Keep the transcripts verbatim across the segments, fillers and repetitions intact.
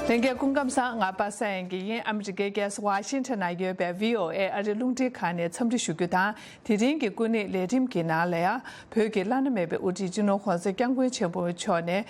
ལྷན་རྒྱས་སྐུ་ཁམས་བཟང་། ང་པ་སངས་དབྱངས་སྐྱིད་ཡིན། ཨ་མི་རི་ཀའི་རྒྱལ་ས་ཝ་ཤིང་ཊོན་ན་ཡོད་པའི་བྷི་ཨོ་ཨེ་ཨ་རིའི་རླུང་འཕྲིན་ཁང་ནས་འཚམས་འདྲི་ཞུ་རྒྱུ་དང་། དེ་རིང་གི་སྐུ་ཉིད་ལས་རིམ་གྱི་ནང་ལ་ཡང་བོད་ཀྱི་བླ་ན་མེད་པའི་དབུ་ཁྲིད་སྤྱི་ནོར་༸གོང་ས་༸སྐྱབས་མགོན་ཆེན་པོ་མཆོག་ནས་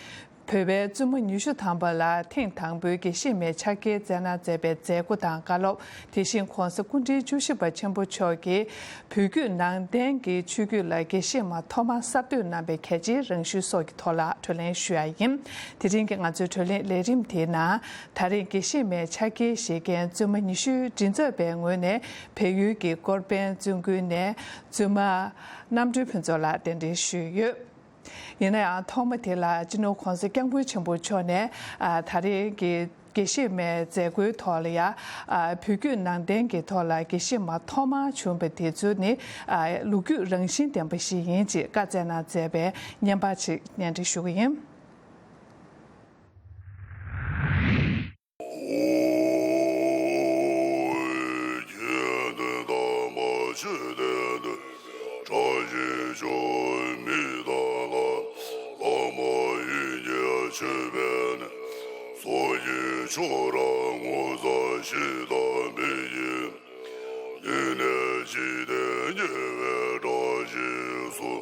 བོད་པའི་བཙུན་མ་ཉི་ཤུ་ཐམ་པ་ལ་ཐེངས་དང་པོའི་དགེ་བཤེས་མའི་ཕྱག་འཁྱེར་སྩལ་གནང་མཛད་པའི་མཛད་སྒོ་དང་བཀའ་སློབ། དེ་བཞིན་༸གོང་ས་སྐུ་ཕྲེང་བཅུ་བཞི་པ་ཆེན་པོ་མཆོག་གིས་བོད་བརྒྱུད་ནང་བསྟན་གྱི་ཆོས་བརྒྱུད་ལ་དགེ་བཤེས་མ་ཐོག་མར་གསར་གཏོད་གནང་པའི་གལ་ཆེའི་རང་ཤུལ་སོགས་ཀྱི་ཐོག་ལ་བགྲོ་གླེང་ཞུ་ཡ་ཡིན། དེ་རིང་གི་ང་ཚོའི་བགྲོ་གླེང་ལས་རིམ་དེའི་ནང་ད་རེས་དགེ་བཤེས་མའི་ཕྱག་འཁྱེར་བཞེས་མཁན་བཙུན་མ་ཉི་ཤུའི་མགྲིན་ཚབ་པའི་ངོས་ནས་བལ་ཡུལ་གྱི་ཀོར་པན་བཙུན་དགོན་ནས་བཙུན་མ་རྣམ་གྲོལ་ཕུན་ཚོགས་ལགས་གདན་འདྲེན་ཞུས་ཡོད། ཡིན་ན་ཡང་ཐོག་མ་དེ་ལ་སྤྱི་ནོར་༸གོང་ས་༸སྐྱབས་མགོན་ཆེན་པོ་མཆོག་ནས་ཨ་ད་རེས་ཀྱི་དགེ་བཤེས་མའི་མཛད་སྒོའི་ཐོག་ལ་ཡ་ཨ་བོད་བརྒྱུད་ནང་བསྟན་གྱི་ཐོག་ལ་དགེ་བཤེས་མ་ཐོག་མར་བྱུང་བ་དེ་ཚོ་ནི་ཨ་ལོ་རྒྱུས་རང་བཞིན་ལྡན་པ་ཞིག་ཡིན་ཅེས་བཀའ་སྩལ་གནང་མཛད་པའི་བརྙན་པར་ཅིག་སྙན་སྒྲོན་ཞུ་གི་ཡིན། ཁྱེད་དང་མ་ཆོས་ལྡན་དུ་བཀྲ་ཤིས་ཤོག་མི་དང་ལ་བླ་མ་ཡིད་ཀྱི་ཆོས་པས་ནི། སོ་སྐྱེའི་ཆོས་ར་ངོ་ཚ་ཞི་དང་མི་ཡི་ནི་ནས་ཇི་ལྟའི་ཉེ་བའི་བཀྲ་ཤིས་སུ།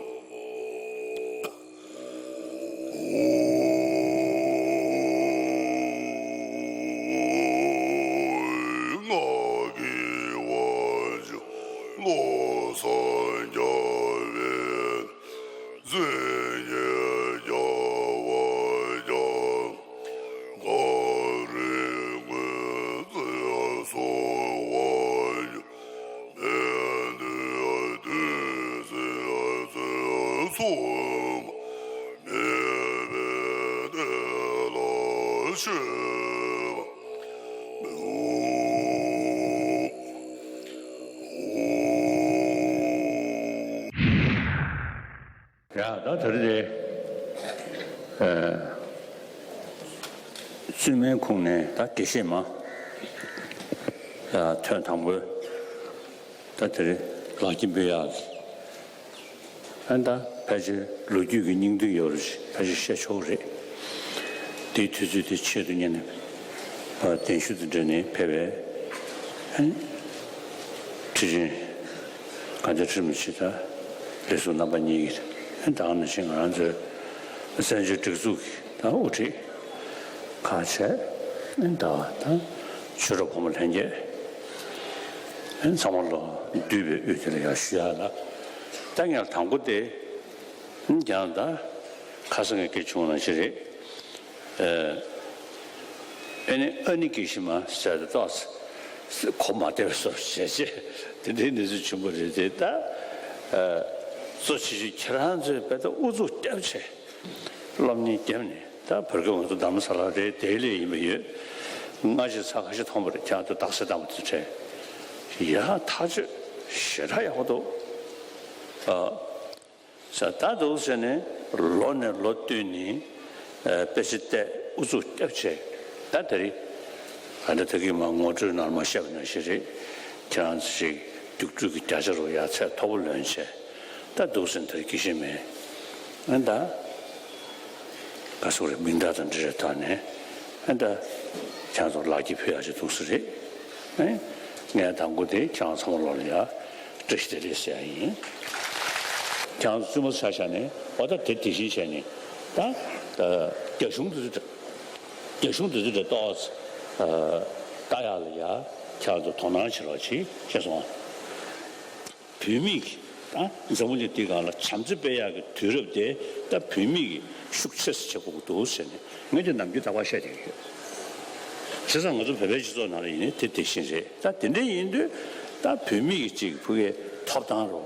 ངག་གི་དབང་ཕྱུག་བློ་བཟང་རྒྱལ་བའི་མཚན་ཉིད་རྒྱལ་བ་རྒྱལ། གངས་རི་ཀུན་གཟིགས་སུ་དབང་ཕྱུག་མི་འདུལ་བདུད་རྩི་ཚུལ་མ་མེད་པའི་གནས་ལ་སྤྱོད་པ། ཡ་ད་དེ་རེད། ཨ་བཙུན་མའི་ཁོངས་ནས་ད་དགེ་བཤེས་མ་ཡ་ཐོན་དང་པོའི་ད་དེ་རེད། ལག་འཁྱེར་འབུལ་ཡག་གི་ཨ་ད་ཕལ་ཆེར་ལོ་རྒྱུས་ཀྱི་སྙིང་བསྡུས་ཡོད་རེད། ཕལ་ཆེར་བཤད་ཆོག་རེད། དེའི་དུས་ཚོད་དེ་ཆེད་དུ་གཉེར་ནས་ཨ་གདན་ཞུ་དང་འབྲེལ་ནས་ཕེབས་པའི་ཨ་ཁྲི་ཆེན་དགའ་ལྡན་ཁྲི་རིན་པོ་ཆེ་དང་ལས་ཟུར་རྣམ་པ་གཉིས་ཀྱིས་ཨ་ད་ག་ནང་བཞིན་ང་རང་ཚོའི་བཙན་བྱོལ་སྒྲིག་འཛུགས་ཀྱི་ད་དབུ་ཁྲིད་ཁག་བྱས་ཨ་ད་ད་ཆོས་གྲོགས་ཕོ་མོ་ལྷན་རྒྱས་ཨ་ཚང་མ་ལོ་འདུས་པའི་དབུས་དེ་ལ་ཡར་ཞུ་ཡག་ལ། ད་ངས་དང་པོ་དེ་ཨ་ཀྱང་ད་ཁ་སང་ངས་སྐད་བྱུང་ནང་བཞིན་རེད། ཨ་ནི་ཨ་ནི་དགེ་བཤེས་མ་ཟེར་ཏེ་ཏོག་ཙམ་གོ་མ་བདེ་བའི་བཟོ་བྱས་བྱས་དེ་འདྲའི་གནས་ཚུལ་བྱུང་བ་རེད་དེ། ད་གཙོ་ཆེ་ཤོས་ཁྱེད་རང་ཚོས་དཔེ་ད་ཨུ་ཚུགས་བརྒྱབ་བྱས་སློབ་གཉེར་བརྒྱབ་ནས། ད་བར་སྐབས་ང་ཚོ་རྡ་རམ་ས་ལ་རེད། དེའི་ལས་ཡིན་པ་ཡོད། སྔ་ཕྱི་ཚར་ཁ་ཤས་མཐོང་བ་རེད། ཁྱེད་རང་ཚོ་རྡ་སའི་རྟགས་མ་དེ་འཕྲད་ཡ་ཐག་ཆོད་ཞེ་དྲག་ཡག་པོ་འདུག་ཨ། ས་ད་འདུག་ཟེར་ནས་ལོ་ནས་ལོ་བསྟུད་ནས་ཨ་དཔེ་ཆ་བལྟས་ཨུ་ཚུགས་བརྒྱབ་བྱས། ད་དེ་རིང་ཨ་ད་ད་གིན་མ་ངོ་སྤྲོད་ནང་མ་བཤད་པ་ནང་བཞིན་རེད། ཁྱེད་རང་ཚོ་ཞིག་རྒྱུགས་སྤྲོད་ཀྱི་བརྒྱ་ཆ་རུ་ཡར་ཚད་མཐོ་པོ་ལོན་བྱས། ད་འདུག་ཟེར་ནས་དེ་རིང་དགེ་བཤེས་མའི་ཨ་ད་ག་སོགས་རེད། མིང་བརྡ་དང་འབྲེལ་བའི་ཐོག་ནས་ཨ་ད་ཁྱེད་རང་ཚོ་ལག་འཁྱེར་ཕུལ་ཡག་ཅིག་འདུག་ས་རེད། ཨེ། ངས་དང་པོ་དེ་ཁྱེད་རང་ཚང་མ་ལོག་ལ་ཡ་བཀྲ་ཤིས་བདེ་ལེགས་ཟེར་ཡ་ཡིན། ཁྱེད་རང་ཚོ་བཙུན་མ་ཆ་བཞག་ནས་འོ་ད་དེ་དེ་བཞིན་བྱས་ནས་ད་ད་རྒྱ་གཞུང་དེ་ཚོ་རྒྱ་གཞུང་དེ་ཚོ་འདྲ་ཏོག་ཙམ་ལྟ་ཡག་ལ་ཡ་ཁྱེད་རང་ཚོ་དོ་སྣང་བྱེད་རོགས་གྱིས། ཤེས་སོང་། བོད་མི་གིས་ད་འཛམ་བུ་གླིང་འདིའི་སྒང་ལ་བྱམས་བརྩེ་སྤེལ་ཡག་གི་དུས་རབས་དེ་ད་བོད་མི་གིས་ཤུགས་ཆེ་ཙམ་བྱེད་དགོས་ཀྱི་འདུག་ཟེར་ནས་ངས་དེ་ནམ་རྒྱུན་རྟག་པར་བཤད་བསྡད་ཀྱི་ཡོད། བྱས་ཙང་ང་ཚོ་བོད་པའི་སྤྱི་ཚོགས་ནང་ལ་ཡིན་ནའི་དེ་དེ་བཞིན་རེད། ད་དེ་འདྲ་ཡིན་དུས་ད་བོད་མི་གིས་ཅིག་ཕ་གིའི་ཐོབ་ཐང་རོ་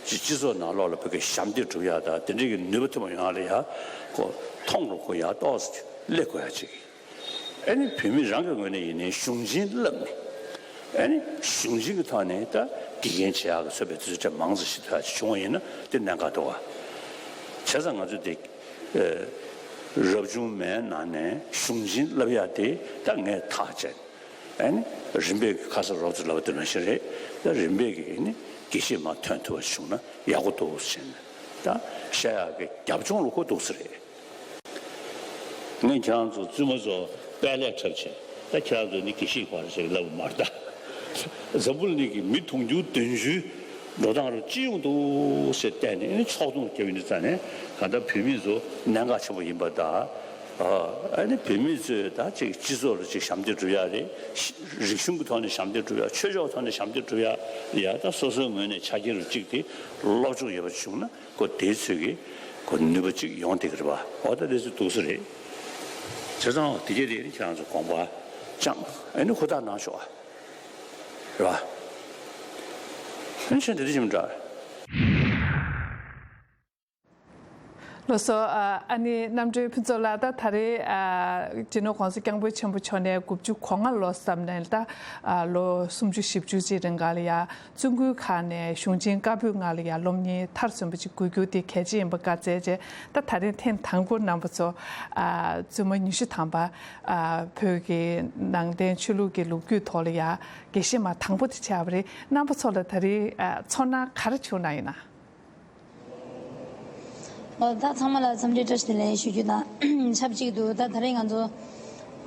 ཅིག་སྤྱི་ཚོགས་ནང་ལོགས་ལ་ཕ་གིའི་ཞབས་འདེགས་སྒྲུབ་ཡག་དང་དེ་འདྲ་གི་ནུས་པ་ཐོན་པ་ཡོང་ཡག་ལ་ཡ་ཁོ་མཐོང་རོགས་ཁོ་ཡ་ཏོག་ཙམ་སླེབས་དགོས་ཡ་ཅིག་ཨ་ནི་བོད་མི་རང་གི་ངོས་ནས་ཡིན་ནའི་གཞུང་ཆེན་བསླབས་ནས། ཨ་ནི་གཞུང་ཆེན་གྱི་ཐོག་ནས་ད་དགེ་རྒན་བྱེད་ཡག་གི་ཚོད་དཔག་དུས་ཚོད་མང་ཙམ་ཞིག་ཐོག་ཅིག་བྱུང་བ་ཡིན་ན་དེ་གནད་འགག་འདུག་བ། བྱས་ཙང་ང་ཚོ་དེ་ཨ་རབ་བྱུང་མའི་ནང་ནས་གཞུང་ཆེན་བསླབ་ཡག་དེ་ད་ངས་ཐག་བཅད། ཨ་ནི་རིམ་པས་ཁ་སང་རོབ་ཙམ་ལབ་པ་དེ་ནང་བཞིན་རེད། ད་རིམ་པས་ཀྱིས་ཨ་ནི་དགེ་བཤེས་མ་ཐོན་ཐུབ་པ་བྱུང་ན་ཡག་པོ་འདུག་ཟེར་ནས་ད་བཤད་ཡག་གི་རྒྱབ་ལྗོངས་ལ་ཁོ་འདུག་ས་རེད། ངས་ཁྱེད་རང་ཚོ་བཙུན་མ་ཚོ་ དཔལ་ལས་འཁྲབ་བྱས། ད་ཁྱེད་རང་ཚོ་ནི་དགེ་བཤེས་ག་རེ་བྱེད་ཀྱི་ལབ་མ་རེད་ད། འཛམ་བུ་གླིང་གི་མི་དུང་ཕྱུར་བདུན་ཅུའི་འགྲོ་སྟངས་རུ་ཅི་ཡོང་འདུག་ཟེར་བལྟས་ནས་ཨ་ནི་ཕྱོགས་སྡོམ་བརྒྱབ་ཡོད་ནི་རྩ་ནས་གང་ལྟར་བོད་མི་ཚོ་གནད་འགག་ཆེན་པོ་ཡིན་པ་དང་། ཨ་ནི་བོད་མི་ཚོས་ད་ཅིག་སྤྱི་ཚོགས་ལ་ཅིག་ཞབས་འདེགས་སྒྲུབ་ཡག་རེད། རིག་གཞུང་གི་ཐོག་ནས་ཞབས་འདེགས་སྒྲུབ་ཡག་ཆོས་ཕྱོགས་ཐོག་ནས་ཞབས་འདེགས་སྒྲུབ་ཡག་ཡ་ད་སོ་སོའི་ངོས་ནས་ཆ་རྐྱེན་རུ་གཅིག་དེ་སློབ་སྦྱོང་ཡོད་པ་བྱུང་ན་ཁོ་དེའི་ཚོད་ཀྱི་ཁོ་ནུས་པ་ཅིག་ཡོང་བསྡད་ཀྱི་རེད་པ། འོ་ད་དེ་ཚོ་འདུག་ས་རེད། བྱས་ཙང་དེ་གས་དེ་ཁྱེད་རང་ཚོ་དགོངས་པ་བཅངས་ཨ་ནི་ཧུར་ཐག་གནང་ཤོག་རེད་པ། ཨ་ནི་ཆོས་འདི་འདྲ་ཞིག་མི་འདྲ། ལགས་སོ། ཨ་ནི་རྣམ་གྲོལ་ཕུན་ཚོགས་ལགས། ད་ད་རེས་ཨ་སྤྱི་ནོར་༸གོང་ས་༸སྐྱབས་མགོན་ཆེན་པོ་མཆོག་ནས་དགུ་བཅུ་གོ་ལྔ་ལོ་ཙམ་ནས་ད་ཨ་ལོ་སུམ་ཅུ་བཞི་བཅུ་ཅིག་རིང་ག་ལ་ཡ་བཙུན་དགོན་ཁག་ནས་གཞུང་ཆེན་བཀའ་པོད་ལྔ་ལ་ཡ་སློབ་གཉེར་མཐར་སོན་པ་ཅིག་དགོས་རྒྱུ་དེ་གལ་ཆེ་ཡིན་པ་བཀའ་སྩལ་རྗེས། ད་ད་རེས་ཐེངས་དང་པོ་རྣམ་པ་ཚོ་ཨ་བཙུན་མ་ཉི་ཤུ་ཐམ་པ་ཨ་བོད་ཀྱི་ནང་བསྟན་ཆོས་ལུགས་ཀྱི་ལོ་རྒྱུས་ཐོག་ལ་ཡ་དགེ་བཤེས་མ་དང་པོ་དེ་ཆགས་པ་རེད། རྣམ་པ་ཚོ་ལ་ད་རེས་ཨ་ཚོར་སྣང་ག་རེ་བྱུང་གནང་ཡོད་ན། ཨོ་ད་ཚང་མ་ལ་འཚམས་འདྲི་བཀྲ་ཤིས་བདེ་ལེགས་ཞུ་རྒྱུ་དང་ཆབས་ཅིག་ཏུ་ད་ད་རེས་ང་ཚོ་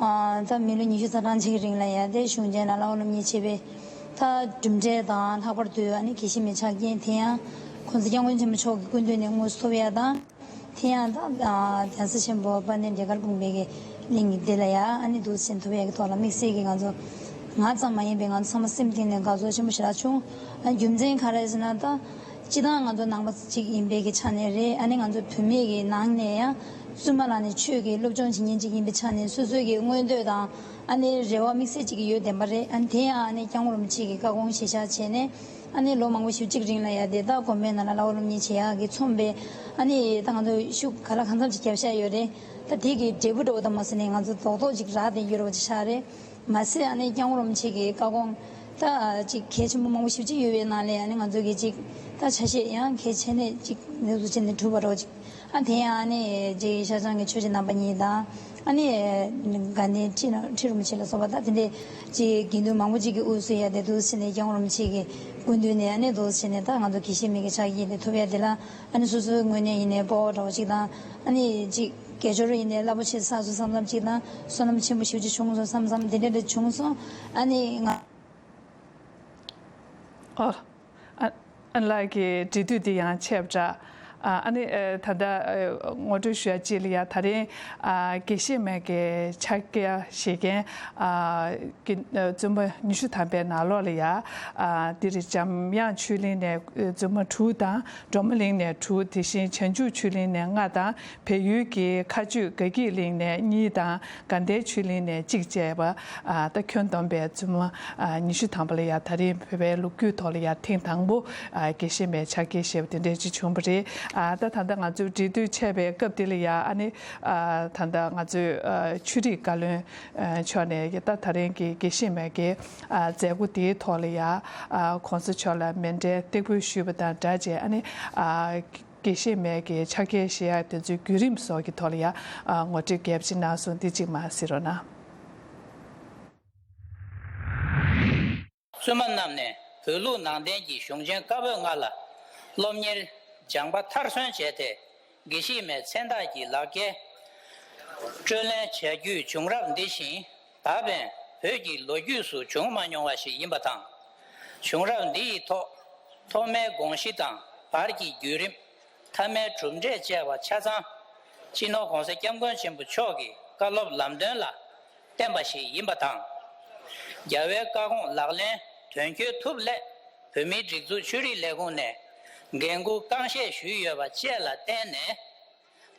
ཨ་ད་མི་ལོ་ཉི་ཤུ་རྩ་གྲངས་ཅིག་གི་རིང་ལ་ཡ་དེ་གཞུང་ཆེན་ལ་བསླབ་པ་སློབ་གཉེར་བྱས་པའི་ད་གྲུབ་འབྲས་དང་ལྷག་པར་དུ་ཨ་ནི་དགེ་བཤེས་མའི་ཆ་རྐྱེན་དེ་ཡང་༸གོང་ས་༸སྐྱབས་མགོན་ཆེན་པོ་མཆོག་གི་སྐུ་མདུན་ནས་དངོས་སུ་ཐོབ་ཡ་དང་། དེ་ཡང་ད་གདན་ས་ཆེན་པོ་དཔལ་ལྡན་འབྲས་དཀར་དགོན་པའི་གི་གླིང་གི་འདི་ལ་ཡ་ཨ་ནི་འདུག་སེ་ཐོབ་ཡ་གི་ཐོག་ལ་དམིགས་བསལ་གྱི་ང་ཚོ་ང་ཙམ་མ་ཡིན་པའི་ང་ཚོ་ཚང་མ་སེམས་གཏིང་ནས་དགའ་ཚོར་ཆེན་པོ་ཞེ་དྲག་བྱུང་། ཨ་རྒྱུ་མཚན་ག་རེ་ཟེར་ན་ད་སྤྱི་བཏང་ང་ཚོ་ནང་པ་ཅིག་ཡིན་པའི་གི་ཆ་ནས་རེད། ཨ་ནི་ང་ཚོ་བུད་མེད་ཀྱི་ནང་ནས་ཡང་བཙུན་མ་ལ་ནི་ཆོས་ཀྱི་སློབ་སྦྱོང་བྱེད་མཁན་ཅིག་ཡིན་པའི་ཆ་ནས་སོ་སོའི་གི་མངོན་འདོད་དང་ཨ་ནི་རེ་བ་དམིགས་བསལ་ཅིག་གི་ཡོད་བདེན་པ་རེད། ཨ་ནི་དེ་ཡང་ཨ་ནི་སྐྱབས་མགོན་རིན་པོ་ཆེ་གི་བཀའ་དགོངས་གཞིར་བཞག་བྱས་ནས། ཨ་ནི་ལོ་མང་པོ་ཞེ་གཅིག་རིང་ལ་ཡ་དེ་ད་དགོན་པའི་ནང་ལ་བསླབ་པ་སློབ་གཉེར་བྱེད་ཡག་གི་མཚོན་པའི་ཨ་ནི་ད་ང་ཚོ་ཤུགས་ག་ལ་གང་འཚམ་ཅིག་བརྒྱབ་བཞག་ཡོད་རེད། ད་དེ་གི་འབྲས་བུ་འདྲ་བོ་ད་མ་ཟེར་ནས་ང་ཚོ་རྡོག་རྡོག་ཅིག་རག་བསྡད་ཡོད་རེད་པ་ཅིག་ཆགས་རེད། མ་ཟད་ཨ་ནི་སྐྱབས་མགོན་རིན་པོ་ཆེ་གི་བཀའ་དགོངས་ད་ཅིག་གལ་ཆེན་པོ་མང་པོ་ཞེ་གཅིག་ཡོད་པའི་ནང་ལས་ཨ་ནི་ང་ཚོ་གི་ཅིག་ད་ཆ་ཤས་ཡང་གལ་ཆེ་ནས་ཅིག་འདུག་སེ་བྱས་ནས་གྲུབ་པ་འདྲ་བོ་ཅིག་ཨ་དེ་ཡང་ཨ་ནི་རྗེ་ཤར་བྱང་གི་ཆོས་རྗེ་རྣམ་པ་གཉིས་དང་ཨ་ནི་དགའ་ལྡན་ཁྲི་ཁྲི་རིན་པོ་ཆེ་ལ་སོགས་པ་ད་དེ་འདྲའི་ཅིག་དགེ་འདུན་མང་པོ་ཅིག་གི་དབུས་སུ་ཡ་དེ་འདུག་སེ་ནས་སྐྱབས་མགོན་རིན་པོ་ཆེ་གི་སྐུ་མདུན་ནས་ཨ་ནི་འདུག་སེ་ནས་ད་ང་ཚོ་དགེ་བཤེས་མའི་གི་ཕྱག་ཡིག་དེ་ཐོབ་ཡ་དེ་ལ་ཨ་ནི་སོ་སོའི་ངོས་ནས་ཡིན་ནའི་སྤོབས་པ་འདྲ་བོ་ཅིག་དང་ཨ་ནི་ཅིག་དགེ་སྦྱོར་ཡིན་ནའི་རླབས་པོ་ཆེ་བསགས་སོང་བསམ་བསམ་ཅིག་དང་བསོད་ནམས་ཆེན་པོ་ཞེ་པོ་ཅིག་བྱུང་སོང་བསམ་བསམ་དེ་འདྲ་འདྲ་བྱུང་སོང་ཨ་ནི་ང་། ཨོ། ཨ་ཨ་ལགས་ཀྱི་འབྲེལ་མཐུད་འདི་ཡང་ཆད་པ་འདྲ། ཨ་ཨ་ནི་ཨ་ད་ལྟ་ཨ་ངོ་སྤྲོད་ཞུ་ཡ་གཅིག་ལ་ཡ་ད་རིང་ཨ་དགེ་བཤེས་མའི་གི་ཕྱག་འཁྱེར་བཞེས་མཁན་ཨ་གི་ཨ་བཙུན་མ་ཉི་ཤུ་ཐམ་པའི་ནང་ལོགས་ལ་ཡ་ཨ་འདི་རེད། འཇམ་དབྱངས་ཆོས་གླིང་ནས་ཨ་བཙུན་མ་དྲུག་དང་། སྒྲོལ་མ་གླིང་ནས་དྲུག་དེ་བཞིན་བྱང་ཆུབ་ཆོས་གླིང་ནས་ལྔ་དང་། བལ་ཡུལ་གྱི་མཁའ་སྤྱོད་དགའ་སྐྱིད་གླིང་ནས་གཉིས་དང་། དགའ་ལྡན་ཆོས་གླིང་ནས་གཅིག་བཅས་པ་ཨ་ད་ཁྱོན་བསྡོམས་པའི་བཙུན་མ་ཨ་ཉི་ཤུ་ཐམ་པ་ལ་ཡ་ད་རིང་བོད་པའི་ལོ་རྒྱུས་ཐོག་ལ་ཡ་ཐེངས་དང་པོ་ཨ་དགེ་བཤེས་མའི་ཕྱག་འཁྱེར་བཞེས་པ་དེ་འདྲ་ཅིག་བྱུང་བ་རེད། ཨ་ད་ད་ལྟ་ང་ཚོས་འབྲེལ་མཐུད་བྱས་པའི་སྐབས་དེ་ལ་ཡ་ཨ་ནི་ཨ་ད་ལྟ་ང་ཚོས་ཨ་ཆོས་རིག་བཀའ་བློན་ཨ་མཆོག་ནས་ད་ད་རིང་གི་དགེ་བཤེས་མའི་གི་ཨ་མཛད་སྒོ་དེའི་ཐོག་ལ་ཡ་ཨ་གོང་ས་མཆོག་ལ་མཎྜལ་སྟེགས་བུ་ཞུས་པ་དང་སྦྲགས་བྱས་ཨ་ནི་ཨ། དགེ་བཤེས་མའི་གི་ཕྱག་འཁྱེར་བཞེས་ཡ་དེ་ཚོའི་བརྒྱུད་རིམ་སོགས་ཀྱི་ཐོག་ལ་ཡ་ཨ་ངོ་སྤྲོད་རྒྱས་པ་ཅིག་གནང་སོང་། འདི་གཅིག་མར་གཟིགས་རོགས་གནང་། བཙུན་མ་རྣམས་ནས་བོད་ལུགས་ནང་བསྟན་གྱི་གཞུང་ཆེན་བཀའ་པོད་ལྔ་ལ་སློབ་གཉེར་སྦྱངས་པ་མཐར་སོན་བྱས་ཏེ་དགེ་བཤེས་མའི་མཚན་རྟགས་ཀྱི་ལག་འཁྱེར་སྤྲོད་ལེན་བྱ་རྒྱུའི་བྱུང་རབས་འདི་བཞིན། ད་ཕན་བོད་ཀྱི་ལོ་རྒྱུས་སུ་བྱུང་མ་མྱོང་བ་ཞིག་ཡིན་པ་དང་། བྱུང་རབས་འདི་ཡི་ཐོག་ཐོག་མའི་དགོངས་གཞི་དང་བར་གྱི་བརྒྱུད་རིམ། མཐའ་མའི་གྲུབ་འབྲས་བཅས་པ་ཆ་ཚང་སྤྱི་ནོར་༸གོང་ས་༸སྐྱབས་མགོན་ཆེན་པོ་མཆོག་གི་བཀའ་སློབ་ལམ་སྟོན་ལ་བརྟེན་པ་ཞིག་ཡིན་པ་དང་། རྒྱལ་བའི་བཀའ་དགོངས་ལག་ལེན་དོན་འཁྱོལ་ཐུབ་སླད་བོད་མིའི་སྒྲིག་འཛུགས་ཆོས་རིག་ལས་ཁུངས་ནས་འགན་འཁུར་རྐང་བཞེས་ཞུས་ཡོད་པ་བཅས་ལ་བརྟེན་ནས།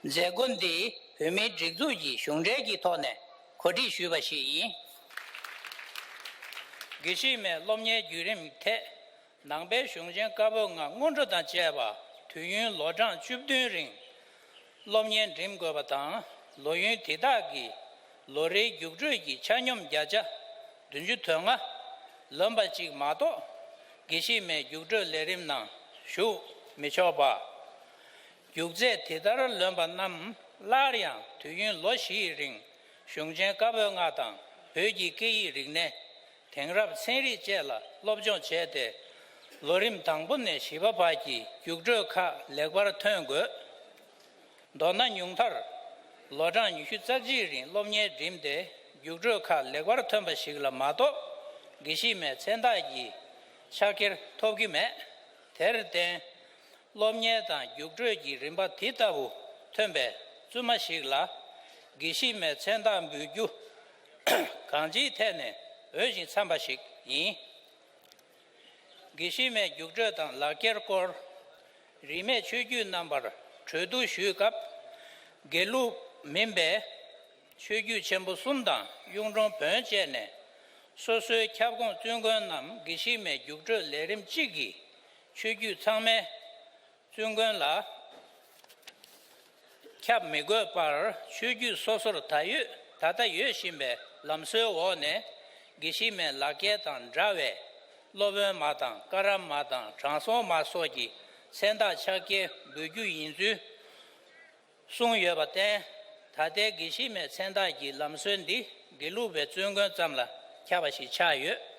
མཛད་སྒོ་འདི་བོད་མིའི་སྒྲིག་འཛུགས་ཀྱི་གཞུང་འབྲེལ་གྱི་ཐོག་ནས་གོ་སྒྲིག་ཞུས་པ་ཞིག་ཡིན། དགེ་བཤེས་མའི་སློབ་གཉེར་བརྒྱུད་རིམ་ཐད་ནང་པའི་གཞུང་ཆེན་བཀའ་པོད་ལྔ་སྔོན་འགྲོ་དང་བཅས་པ་དུས་ཡུན་ལོ་གྲངས་བཅུ་བདུན་རིང་སློབ་གཉེར་འགྲིམ་དགོས་པ་དང་། ལོ་ཡུན་དེ་དག་གི་ལོ་རེའི་རྒྱུགས་སྤྲོད་ཀྱི་ཆ་སྙོམས་བརྒྱ་ཆ་བདུན་ཅུ་དོན་ལྔ་ལོན་པ་གཅིག་མ་གཏོགས་དགེ་བཤེས་མའི་རྒྱུགས་སྤྲོད་ལས་རིམ་ནང་ཞུགས་མི་ཆོག་པ། རྒྱུགས་ཚད་དེ་ལྟར་ལོན་པ་རྣམས་སླར་ཡང་དུས་ཡུན་ལོ་བཞིའི་རིང་གཞུང་ཆེན་བཀའ་པོད་ལྔ་དང་བོད་ཀྱི་སྐད་ཡིག་རིག་གནས། དེང་རབས་ཚན་རིག་བཅས་ལ་སློབ་སྦྱོང་བྱས་ཏེ། ལོ་རིམ་དང་པོ་ནས་བཞི་པ་བར་གྱི་རྒྱུགས་སྤྲོད་ཁག་ལེགས་པར་ཐོན་དགོས། མདོར་ན་ཉུང་མཐར་ལོ་གྲངས་ཉི་ཤུ་རྩ་གཅིག་རིང་སློབ་གཉེར་འགྲིམས་ཏེ་ རྒྱུགས་སྤྲོད་ཁག་ལེགས་པར་ཐོན་པ་ཞིག་ལ་མ་གཏོགས། དགེ་བཤེས་མའི་མཚན་རྟགས་ཀྱི་ཕྱག་འཁྱེར་ཐོབ་ཀྱི་མེད། དེར་བརྟེན། སློབ་གཉེར་དང་རྒྱུགས་སྤྲོད་ཀྱི་རིམ་པ་དེ་ལྟ་བུ་ཐོན་པའི་བཙུན་མ་ཞིག་ལ། དགེ་བཤེས་མའི་མཚན་རྟགས་འབུལ་རྒྱུ་གང་ཅིའི་ཐད་ནས་འོས་ཤིང་འཚམས་པ་ཞིག་ཡིན། དགེ་བཤེས་མའི་རྒྱུགས་སྤྲོད་དང་ལག་འཁྱེར་སྐོར། རིས་མེད་ཆོས་བརྒྱུད་རྣམ་པར་གྲོས་བསྡུར་ཞུས་སྐབས། དགེ་ལུགས་མིན་པའི་ཆོས་བརྒྱུད་ཆེན་པོ་གསུམ་དང་གཡུང་དྲུང་བོན་བཅས་ནས། སོ་སོའི་ཁྱབ་ཁོངས་བཙུན་དགོན་རྣམས་དགེ་བཤེས་མའི་རྒྱུགས་སྤྲོད་ལས་རིམ་གཅིག་གིས་ཆོས་བརྒྱུད་ཚང་མའི་བཙུན་དགོན་ལ་ཁྱབ་མི་དགོས་པར། ཆོས་བརྒྱུད་སོ་སོར་ད་ཡོད། ད་ལྟ་ཡོད་བཞིན་པའི་ལམ་སྲོལ་འོག་ནས། དགེ་བཤེས་མའི་ལག་འཁྱེར་དང་འདྲ་བའི་སློབ་དཔོན་མ་དང་། བཀའ་རམས་མ་དང་། དྲང་སྲོང་མ་སོགས་ཀྱི་མཚན་རྟགས་ཕྱག་འཁྱེར་འབུལ་རྒྱུ་ཡིན་ཚུལ་གསུངས་ཡོད་པར་བརྟེན། ད་ལྟའི་དགེ་བཤེས་མའི་མཚན་རྟགས་ཀྱི་ལམ་སྲོལ་འདི་དགེ་ལུགས་པའི་བཙུན་དགོན་ཙམ་ལ་ཁྱབ་པ་ཞིག་ཆགས་ཡོད།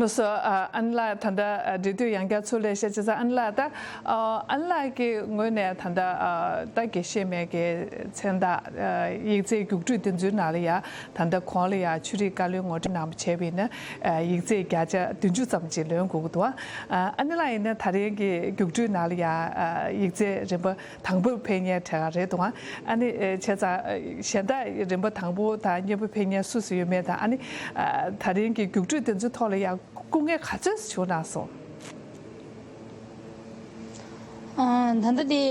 ལགས་སོ། ཨ་ཨ་ནེ་ལགས། ད་ལྟ་ཨ་འབྲེལ་མཐུད་ཡང་བསྐྱར་ཚུར་ལེན་བྱས། བྱས་ཙང་ཨ་ནེ་ལགས། ད་ཨ་ཨ་ནེ་ལགས་ཀྱི་ངོས་ནས་ད་ལྟ་ཨ་ད་དགེ་བཤེས་མའི་གི་མཚན་རྟགས་ཨ་ཡིག་ཚད་རྒྱུགས་སྤྲོད་འདི་ཚོའི་ནང་ལ་ཡ། ད་ལྟ་གོང་ལ་ཡ་ཆོས་རིག་བཀའ་བློན་ངོ་སྤྲོད་གནང་བ་བྱས་པ་ཡིན་ན། ཨ་ཡིག་ཚད་བརྒྱ་ཆ་བདུན་ཅུ་ཙམ་ཅིག་ལོན་དགོས་ཀྱི་འདུག། ཨ་ཨ་ནེ་ལགས་ཡིན་ན་ད་རིང་གི་རྒྱུགས་སྤྲོད་ནང་ལ་ཡ་ཨ་ཡིག་ཚད་རིམ་པ་དང་པོར་ཕེབས་མཁན་གྲས་ཀ་རེད་འདུག། ཨ་ནི་ཨེ་བྱས་ཙང་ཨེ་གཞན་དག་རིམ་པ་དང་པོ་དང་གཉིས་པ་ཕེབས་མཁན་སུ་སུ་ཡོད་མེད་དང་། ཨ་ནི་ཨ་ད་རིང་གི་རྒྱུགས་སྤྲོད་དེ་ཚོའི་ཐོག་ལ་ཡང་སྐུ་ངལ་ག་ཚོད་བྱུང་གནང་སོང་། ཨ་ད་ལྟ་དེ་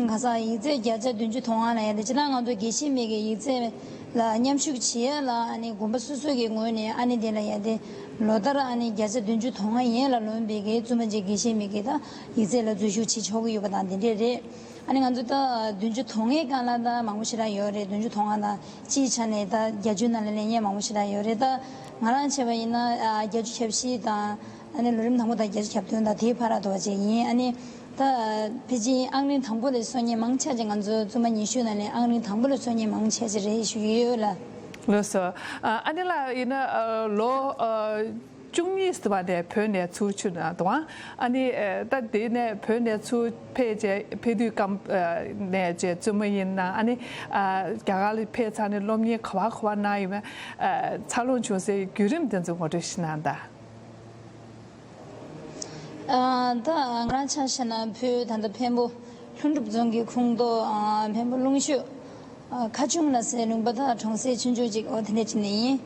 ཁ་སང་ཡིག་ཚད་བརྒྱ་ཆ་བདུན་ཅུ་དོན་ལྔ་ལ་ཡ་དེ། སྤྱིར་བཏང་ང་ཚོ་དགེ་བཤེས་མའི་གི་ཡིག་ཚད་ལ་མཉམ་ཞུགས་བྱེད་ཡ་ལ། ཨ་ནི་དགོན་པ་སོ་སོ་གི་ངོས་ནས་ཨ་ནི་དེ་ལ་ཡ་དེ་ལོ་ལྟར་ཨ་ནི་བརྒྱ་ཆ་བདུན་ཅུ་དོན་ལྔ་ཡན་ལ་ལོན་པའི་གི་བཙུན་མ་ཅིག་དགེ་བཤེས་མའི་གི་ད་ཡིག་ཚད་ལ་འཛུལ་ཞུགས་བྱེད་ཆོག་གི་ཡོད་པ་དང་དེ་འདྲས་རེད། ཨ་ནི་ང་ཚོ་ད་བདུན་ཅུ་དོན་ལྔའི་སྒང་ལ་ད་མང་པོ་ཞེ་དྲག་ཡོད་རེད། བདུན་ཅུ་དོན་ལྔ་དང་སྤྱིའི་ཆ་ནས་ད་བརྒྱད་ཅུའི་ནང་ལ་ལེན་མཁན་མང་པོ་ཞེ་དྲག་ཡོད་རེད། ད་ང་རང་བྱས་པ་ཡིན་ན་ཨ་བརྒྱད་ཅུ་གྱ་བཞི་དང་། ཨ་ནི་ལོ་རིམ་དང་པོ་དང་བརྒྱད་ཅུ་གྱ་བདུན་དང་དེའི་བར་ལ་འདུག་པ་ཅིག་ཡིན། ཨ་ནི་ད་ཕལ་ཆེར་ཨང་རིམ་དང་པོ་ལ་སོན་མཁན་མང་ཆེ་ཅིག་ང་ཚོ་བཙུན་མ་ཉི་ཤུའི་ནང་ལས་ཨང་རིམ་དང་པོ་ལ་སོན་མཁན་མང་ཆེ་ཅིག་རེད་ཞུ་གི་ཡོད་ལ། ལགས་སོ། ཨ་ཨ་ནེ་ལགས་ཡིན་ན་ཨ་ལོ་ཨ་བཅུ་གཉིས་ཙམ་ནས་བོད་ནས་ཚུར་ཕྱིན་གནང་འདུག། ཨ་ནི་ཨ་ད་དེ་ནས་བོད་ནས་ཚུར་ཕེབས་བྱས། ཕེབས་དུས་སྐབས་ཨ་ནས་བྱས་བཙུན་མ་ཡིན་ན། ཨ་ནི་ཨ་རྒྱ་གར་ལ་ཕེབས་ཚར་ནས་སློབ་གཉེར་ག་བ་ག་བ་གནང་ཡོད་མེད། ཨ་འཚར་ལོངས་བྱུང་སའི་བརྒྱུད་རིམ་དེ་ཚོ་ངོ་སྤྲོད་ཞིག་གནང་དང་། ཨ་ད་ང་རང་ཆ་བཞག་ན་བོད་ད་ལྟ་འཕན་པོ་ལྷུན་གྲུབ་རྫོང་གི་ཁོངས་གཏོགས་ཨ་འཕན་པོ་ཀླུང་ཤོད་ཨ་ཁ་ཆུང་ལ་ཟེར་ལུང་པ་དང་གྲོང་གསེབ་ཆུང་ཆུང་ཅིག་འོ་དེ་འདྲ་ཅིག་ནས་ཡིན།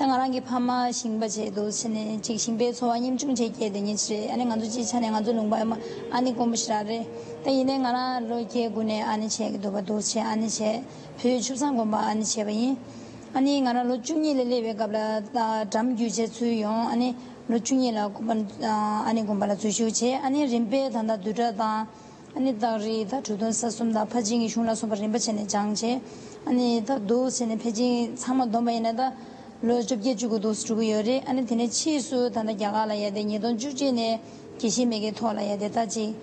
ད་ང་རང་གི་ཕ་མ་ཞིང་པ་བྱས་འདུག་བྱས་ནས་ཅིག་ཞིང་པའི་འཚོ་བ་ཉམ་ཆུང་བྱས་སྐྱེས་བསྡད་མཁན་ཅིག་རེད། ཨ་ནི་ང་ཚོ་སྤྱིའི་ཆ་ནས་ང་ཚོ་ལུང་པ་ཨ་མ་ཨ་ནེ་དཀོན་པོ་ཞེ་དྲག་རེད། ད་ཡིན་ནའི་ང་རང་ལོ་བརྒྱད་དགུ་ནས་ཨ་ནེ་བྱས་ཀྱི་འདུག་པ། འདུག་བྱས་ཨ་ནེ་བྱས་བོད་ཆུ་བཟང་དགོན་པ་ཨ་ནེ་བྱས་པ་ཡིན། ཨ་ནི་ང་རང་ལོ་བཅུ་གཉིས་ལ་སླེབས་པའི་སྐབས་ལ་ད་འགྲམ་བརྒྱུད་བྱས་ཚུར་ཡོང་། ཨ་ནི་ལོ་བཅུ་གཉིས་ལ་དགོན་པ་ཨ་ནེ་དགོན་པ་ལ་འཛུལ་ཞུགས་བྱས། ཨ་ནི་རིམ་པས་ད་ལྟ་བསྡུས་གྲྭ་དང་། ཨ་ནི་སྟག་རི་དང་གྲུབ་ཐོབ་ས་གསུམ་དང་ཕར་ཕྱིན་གྱི་གཞུང་ལ་སོགས་པ་རིམ་པ་བྱས་ནས་སྦྱངས་བྱས། ཨ་ནི་ད་འདུག་བྱས་ནས་ཕལ་ཆེར་ཚང་མ་བསྡོམས་པ་ཡིན་ན་ད་ལོ་བཅོ་བརྒྱད་བཅུ་དགུ་འདུག་འགྲོ་གི་ཡོད་རེད། ཨ་ནི་དེ་ནས་ཕྱིས་སུ་ད་ལྟ་རྒྱ་གར་ལ་ཡ་དེ་ཉིས་སྟོང་བཅུ་གཅིག་ནས་དགེ་བཤེས་མའི་གི་ཐོག་ལ་ཡ་དེ་ད་ཅིག་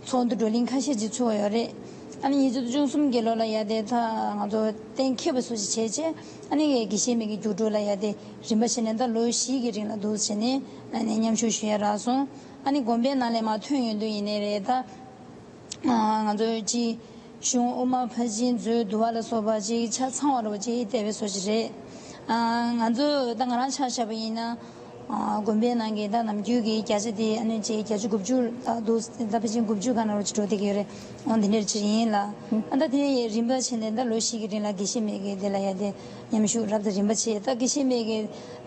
ཚོགས་འདུ་བགྲོ་གླེང་ཁ་ཤས་ཅིག་ཚུགས་པ་ཡོད་རེད། ཨ་ནི་ཉིས་སྟོང་བཅུ་གསུམ་གྱི་ལོ་ལ་ཡ་དེ་ད་ང་ཚོ་གཏན་འཁེལ་བ་བཟོ་ཅིག་བྱས་བྱས། ཨ་ནི་དགེ་བཤེས་མའི་གི་རྒྱུགས་སྤྲོད་ལ་ཡ་དེ་རིམ་པ་བྱས་ནས་ད་ལོ་བཞི་གི་རིང་ལ་འདུག་བྱས་ནས་ཨ་ནི་མཉམ་ཞུགས་ཞུ་ཡ་རག་སོང་། ཨ་ནི་དགོན་པའི་ནང་ལས་མར་ཐོན་ཡོང་དུས་ཡིན་ནའི་རེད་ད། ང་ཚོའི་ཅིག་གཞུང་དབུ་མ་ཕར་ཕྱིན་མཛོད་བསྡུ་བ་ལ་སོགས་པ་ཅིག་ཆ་ཚང་བ་རོ་ཅིག་བལྟས་པའི་བཟོ་ཅིག་རེད། ང་ཚོ་ད་ང་རང་ཆ་བཞག་པ་ཡིན་ན། དགོན་པའི་ནང་གི་ད་ནམ་རྒྱུན་གྱི་བརྒྱ་ཆ་དེ་ཨ་ནི་ཅིག་བརྒྱད་ཅུ་དགུ་བཅུ་ད་འདུག་ད་ཕལ་ཆེར་དགུ་བཅུ་ག་ན་རོ་ཅིག་འགྲོ་བསྡད་ཀྱི་ཡོད་རེད། འོ་འདི་འདྲ་ཅིག་ཡིན་ལ། ཨ་ད་དེ་རིམ་པ་བྱས་ནས་ད་ལོ་བཞི་གི་རིང་ལ་དགེ་བཤེས་མའི་གི་དེ་ལ་ཡ་དེ་མཉམ་ཞུགས་རབ་དང་རིམ་པ་བྱས། ད་དགེ་བཤེས་མའི་གི་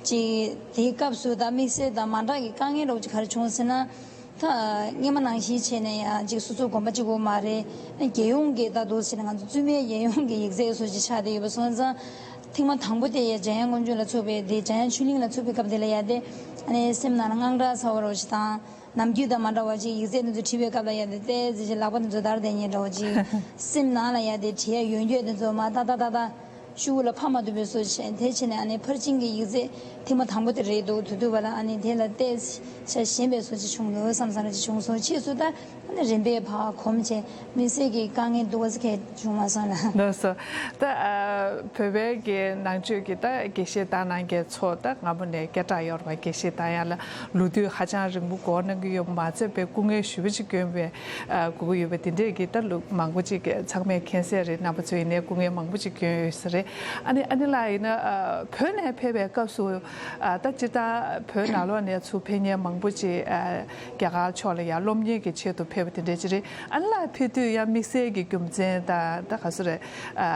ཅིག་དེའི་སྐབས་སུ་ད་དམིགས་བསལ་དང་མ་འདྲ་གི་དཀའ་ངལ་རོ་ཅིག་ག་རེ་བྱུང་ཟེར་ན། ད་སྔོན་མ་ནང་བཞིན་བྱས་ནས་ཡང་ཅིག་སོ་སོ་དགོན་པ་གཅིག་པོ་མ་རེད། རྒྱལ་ཡོངས་ཀྱི་ད་འདུག་བྱས་ན་ང་ཚོ་བཙུན་མའི་རྒྱལ་ཡོངས་ཀྱི་ཡིག་ཚད་སོགས་ཅིག་ཆགས་བསྡད་ཡོད་པ་སོང་ཙང་། ཐེངས་མ་དང་པོ་དེ་ཡ་འཇམ་དབྱངས་དཀོན་མཆོག་ལ་ཚོགས་པའི་དེ་འཇམ་དབྱངས་ཆོས་གླིང་ལ་ཚོགས་པའི་སྐབས་དེ་ལ་ཡ་དེ་ཨ་ནི་སེམས་ནང་ལ་དངངས་སྐྲག་ཚ་བ་རོ་ཞིག་དང་། ནམ་རྒྱུན་དང་མ་འདྲ་བ་ཅིག་ཡིག་ཚད་དེ་ཚོ་བྲིས་པའི་སྐབས་ལ་ཡ་དེ་ཏོག་ཙམ་ཅིག་ལག་པ་དེ་ཚོ་འདར་བསྡད་མཁན་འདྲ་བོ་ཅིག་སེམས་ནང་ལ་ཡ་དེ་བྲིས་ཡ་ཡོན་ཡོད་དེ་ཚོ་མར་ཏག་ཏག་ཏག་ཏག་ཤོག་གུ་ལ་ཕབ་མ་ཐུབ་པའི་བཟོ་བྱས། དེ་བྱས་ནས་ཨ་ནི་ཕར་ཕྱིན་གྱི་ཡིག་ཚད་ ཐེངས་མ་དང་པོ་དེ་རེད་འདུག་དུས་དུས་བ་ལ་ཨ་ནི་དེ་ལ་བལྟས་ཤ་ཞེན་པའི་བཟོ་ཅིག་བྱུང་འདུག་བསམ་བསམ་ར་ཅིག་བྱུང་སོང་། ཕྱིས་སུ་ད་ཨ་ནི་རིམ་པས་ཕར་གོམས་བྱས་དམིགས་བསལ་གྱི་དཀའ་ངལ་འདུག་བ་ཟེར་མཁན་བྱུང་མ་སོང་ལ། ལགས་སོ། ད་ཨ་བོད་པའི་གི་ནང་ཆོས་ཀྱི་ད་དགེ་བཤེས་དང་ནང་གི་ཚོ་ད་སྔ་མོ་ནས་སྐད་གྲགས་ཡོད་རེད་པ། དགེ་བཤེས་དང་ཡང་ལ་ལོ་དུས་ཧ་ཅང་རིང་པོ་འགོར་གནང་གི་ཡོད་པ་མ་ཚད་པའི་སྐུ་ངལ་ཞེ་པོ་ཅིག་བསྐྱོན་པའི་ཨ་དགོས་ཀྱི་ཡོད་པ་དེ་འདྲས་ཀྱི་ད་ལོ་མང་པོ་ཅིག་གི་ཚང་མས་མཁྱེན་གསལ་རེད། རྣམ་པ་ཚོ་ཡིན་ནའི་སྐུ་ངལ་མང་པོ་ཅིག་བསྐྱོན་ཡོད་ས་རེད། ཨ་ནི་ཨ་ནི་ལགས་ཡིན་ན་ཨ་བོད་ནས་ཕེབས་པའི་སྐབས་སུ་ཨ་ད་སྤྱིར་བཏང་བོད་ནང་ལོགས་ནས་ཚུར་ཕེབས་མཁན་མང་པོ་ཅིག་ཨ་རྒྱ་གར་ཕྱོགས་ལ་ཡང་སློབ་གཉེར་གྱི་ཆེད་དུ་ཕེབས་པ་དེ་འདྲ་ཅིག་རེད། ཨ་ནི་ལགས་ཕེབས་དུས་ཡང་དམིགས་བསལ་གྱི་རྒྱུ་མཚན་དང་ད་ག་ཚོད་རེད། ཨ་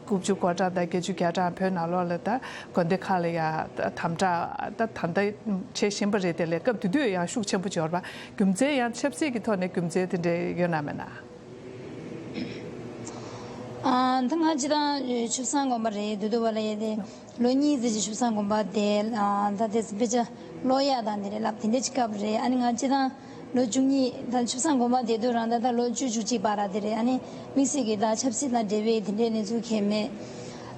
དགུ་བཅུ་གོ་གྲངས་དང་བརྒྱད་ཅུ་གྱ་གྲངས་བོད་ནང་ལོགས་ལ་ད་དགོན་སྡེ་ཁག་ལ་ཡང་ད་དམ་དྲག་ད་ད་ལྟ་བྱེད་བཞིན་པ་རེད། དེ་ལས་སྐབས་དེ་དུས་ཡང་ཤུགས་ཆེན་པོ་འབྱོར་བ། རྒྱུ་མཚན་ཡང་ཆབ་སྲིད་ཀྱི་ཐོག་ནས་རྒྱུ་མཚན་དེ་འདྲ་ཡོད་ན་མེད་ན། ཨ་ད་ང་སྤྱིར་བཏང་ཆུ་བཟང་དགོན་པ་རེད། དུས་དུས་བ་ལ་ཡ་དེ་ལོ་གཉིས་ཙམ་ཅིག་ཆུ་བཟང་དགོན་པ་དེ་ཨ་ད་དེ་དཔེ་ཆ་ཀློག་ཡག་དང་དེ་འདྲ་བསླབ་དེ་འདྲ་ཅིག་སྐབས་རེད། ཨ་ནི་ང་སྤྱིར་བཏང་ལོ་བཅུ་གཉིས་ད་ཆུ་བཟང་དགོན་པ་བསྡད་དུས་རང་ད་ལྟ་ལོ་བཅུ་བཅུ་གཅིག་བར་ར་དེ་རེད། ཨ་ནི་དམིགས་བསལ་གྱི་ད་ཆབ་སྲིད་དང་འབྲེལ་བའི་དེ་འདྲའི་གནས་ཚུལ་གང་ཡང་མེད།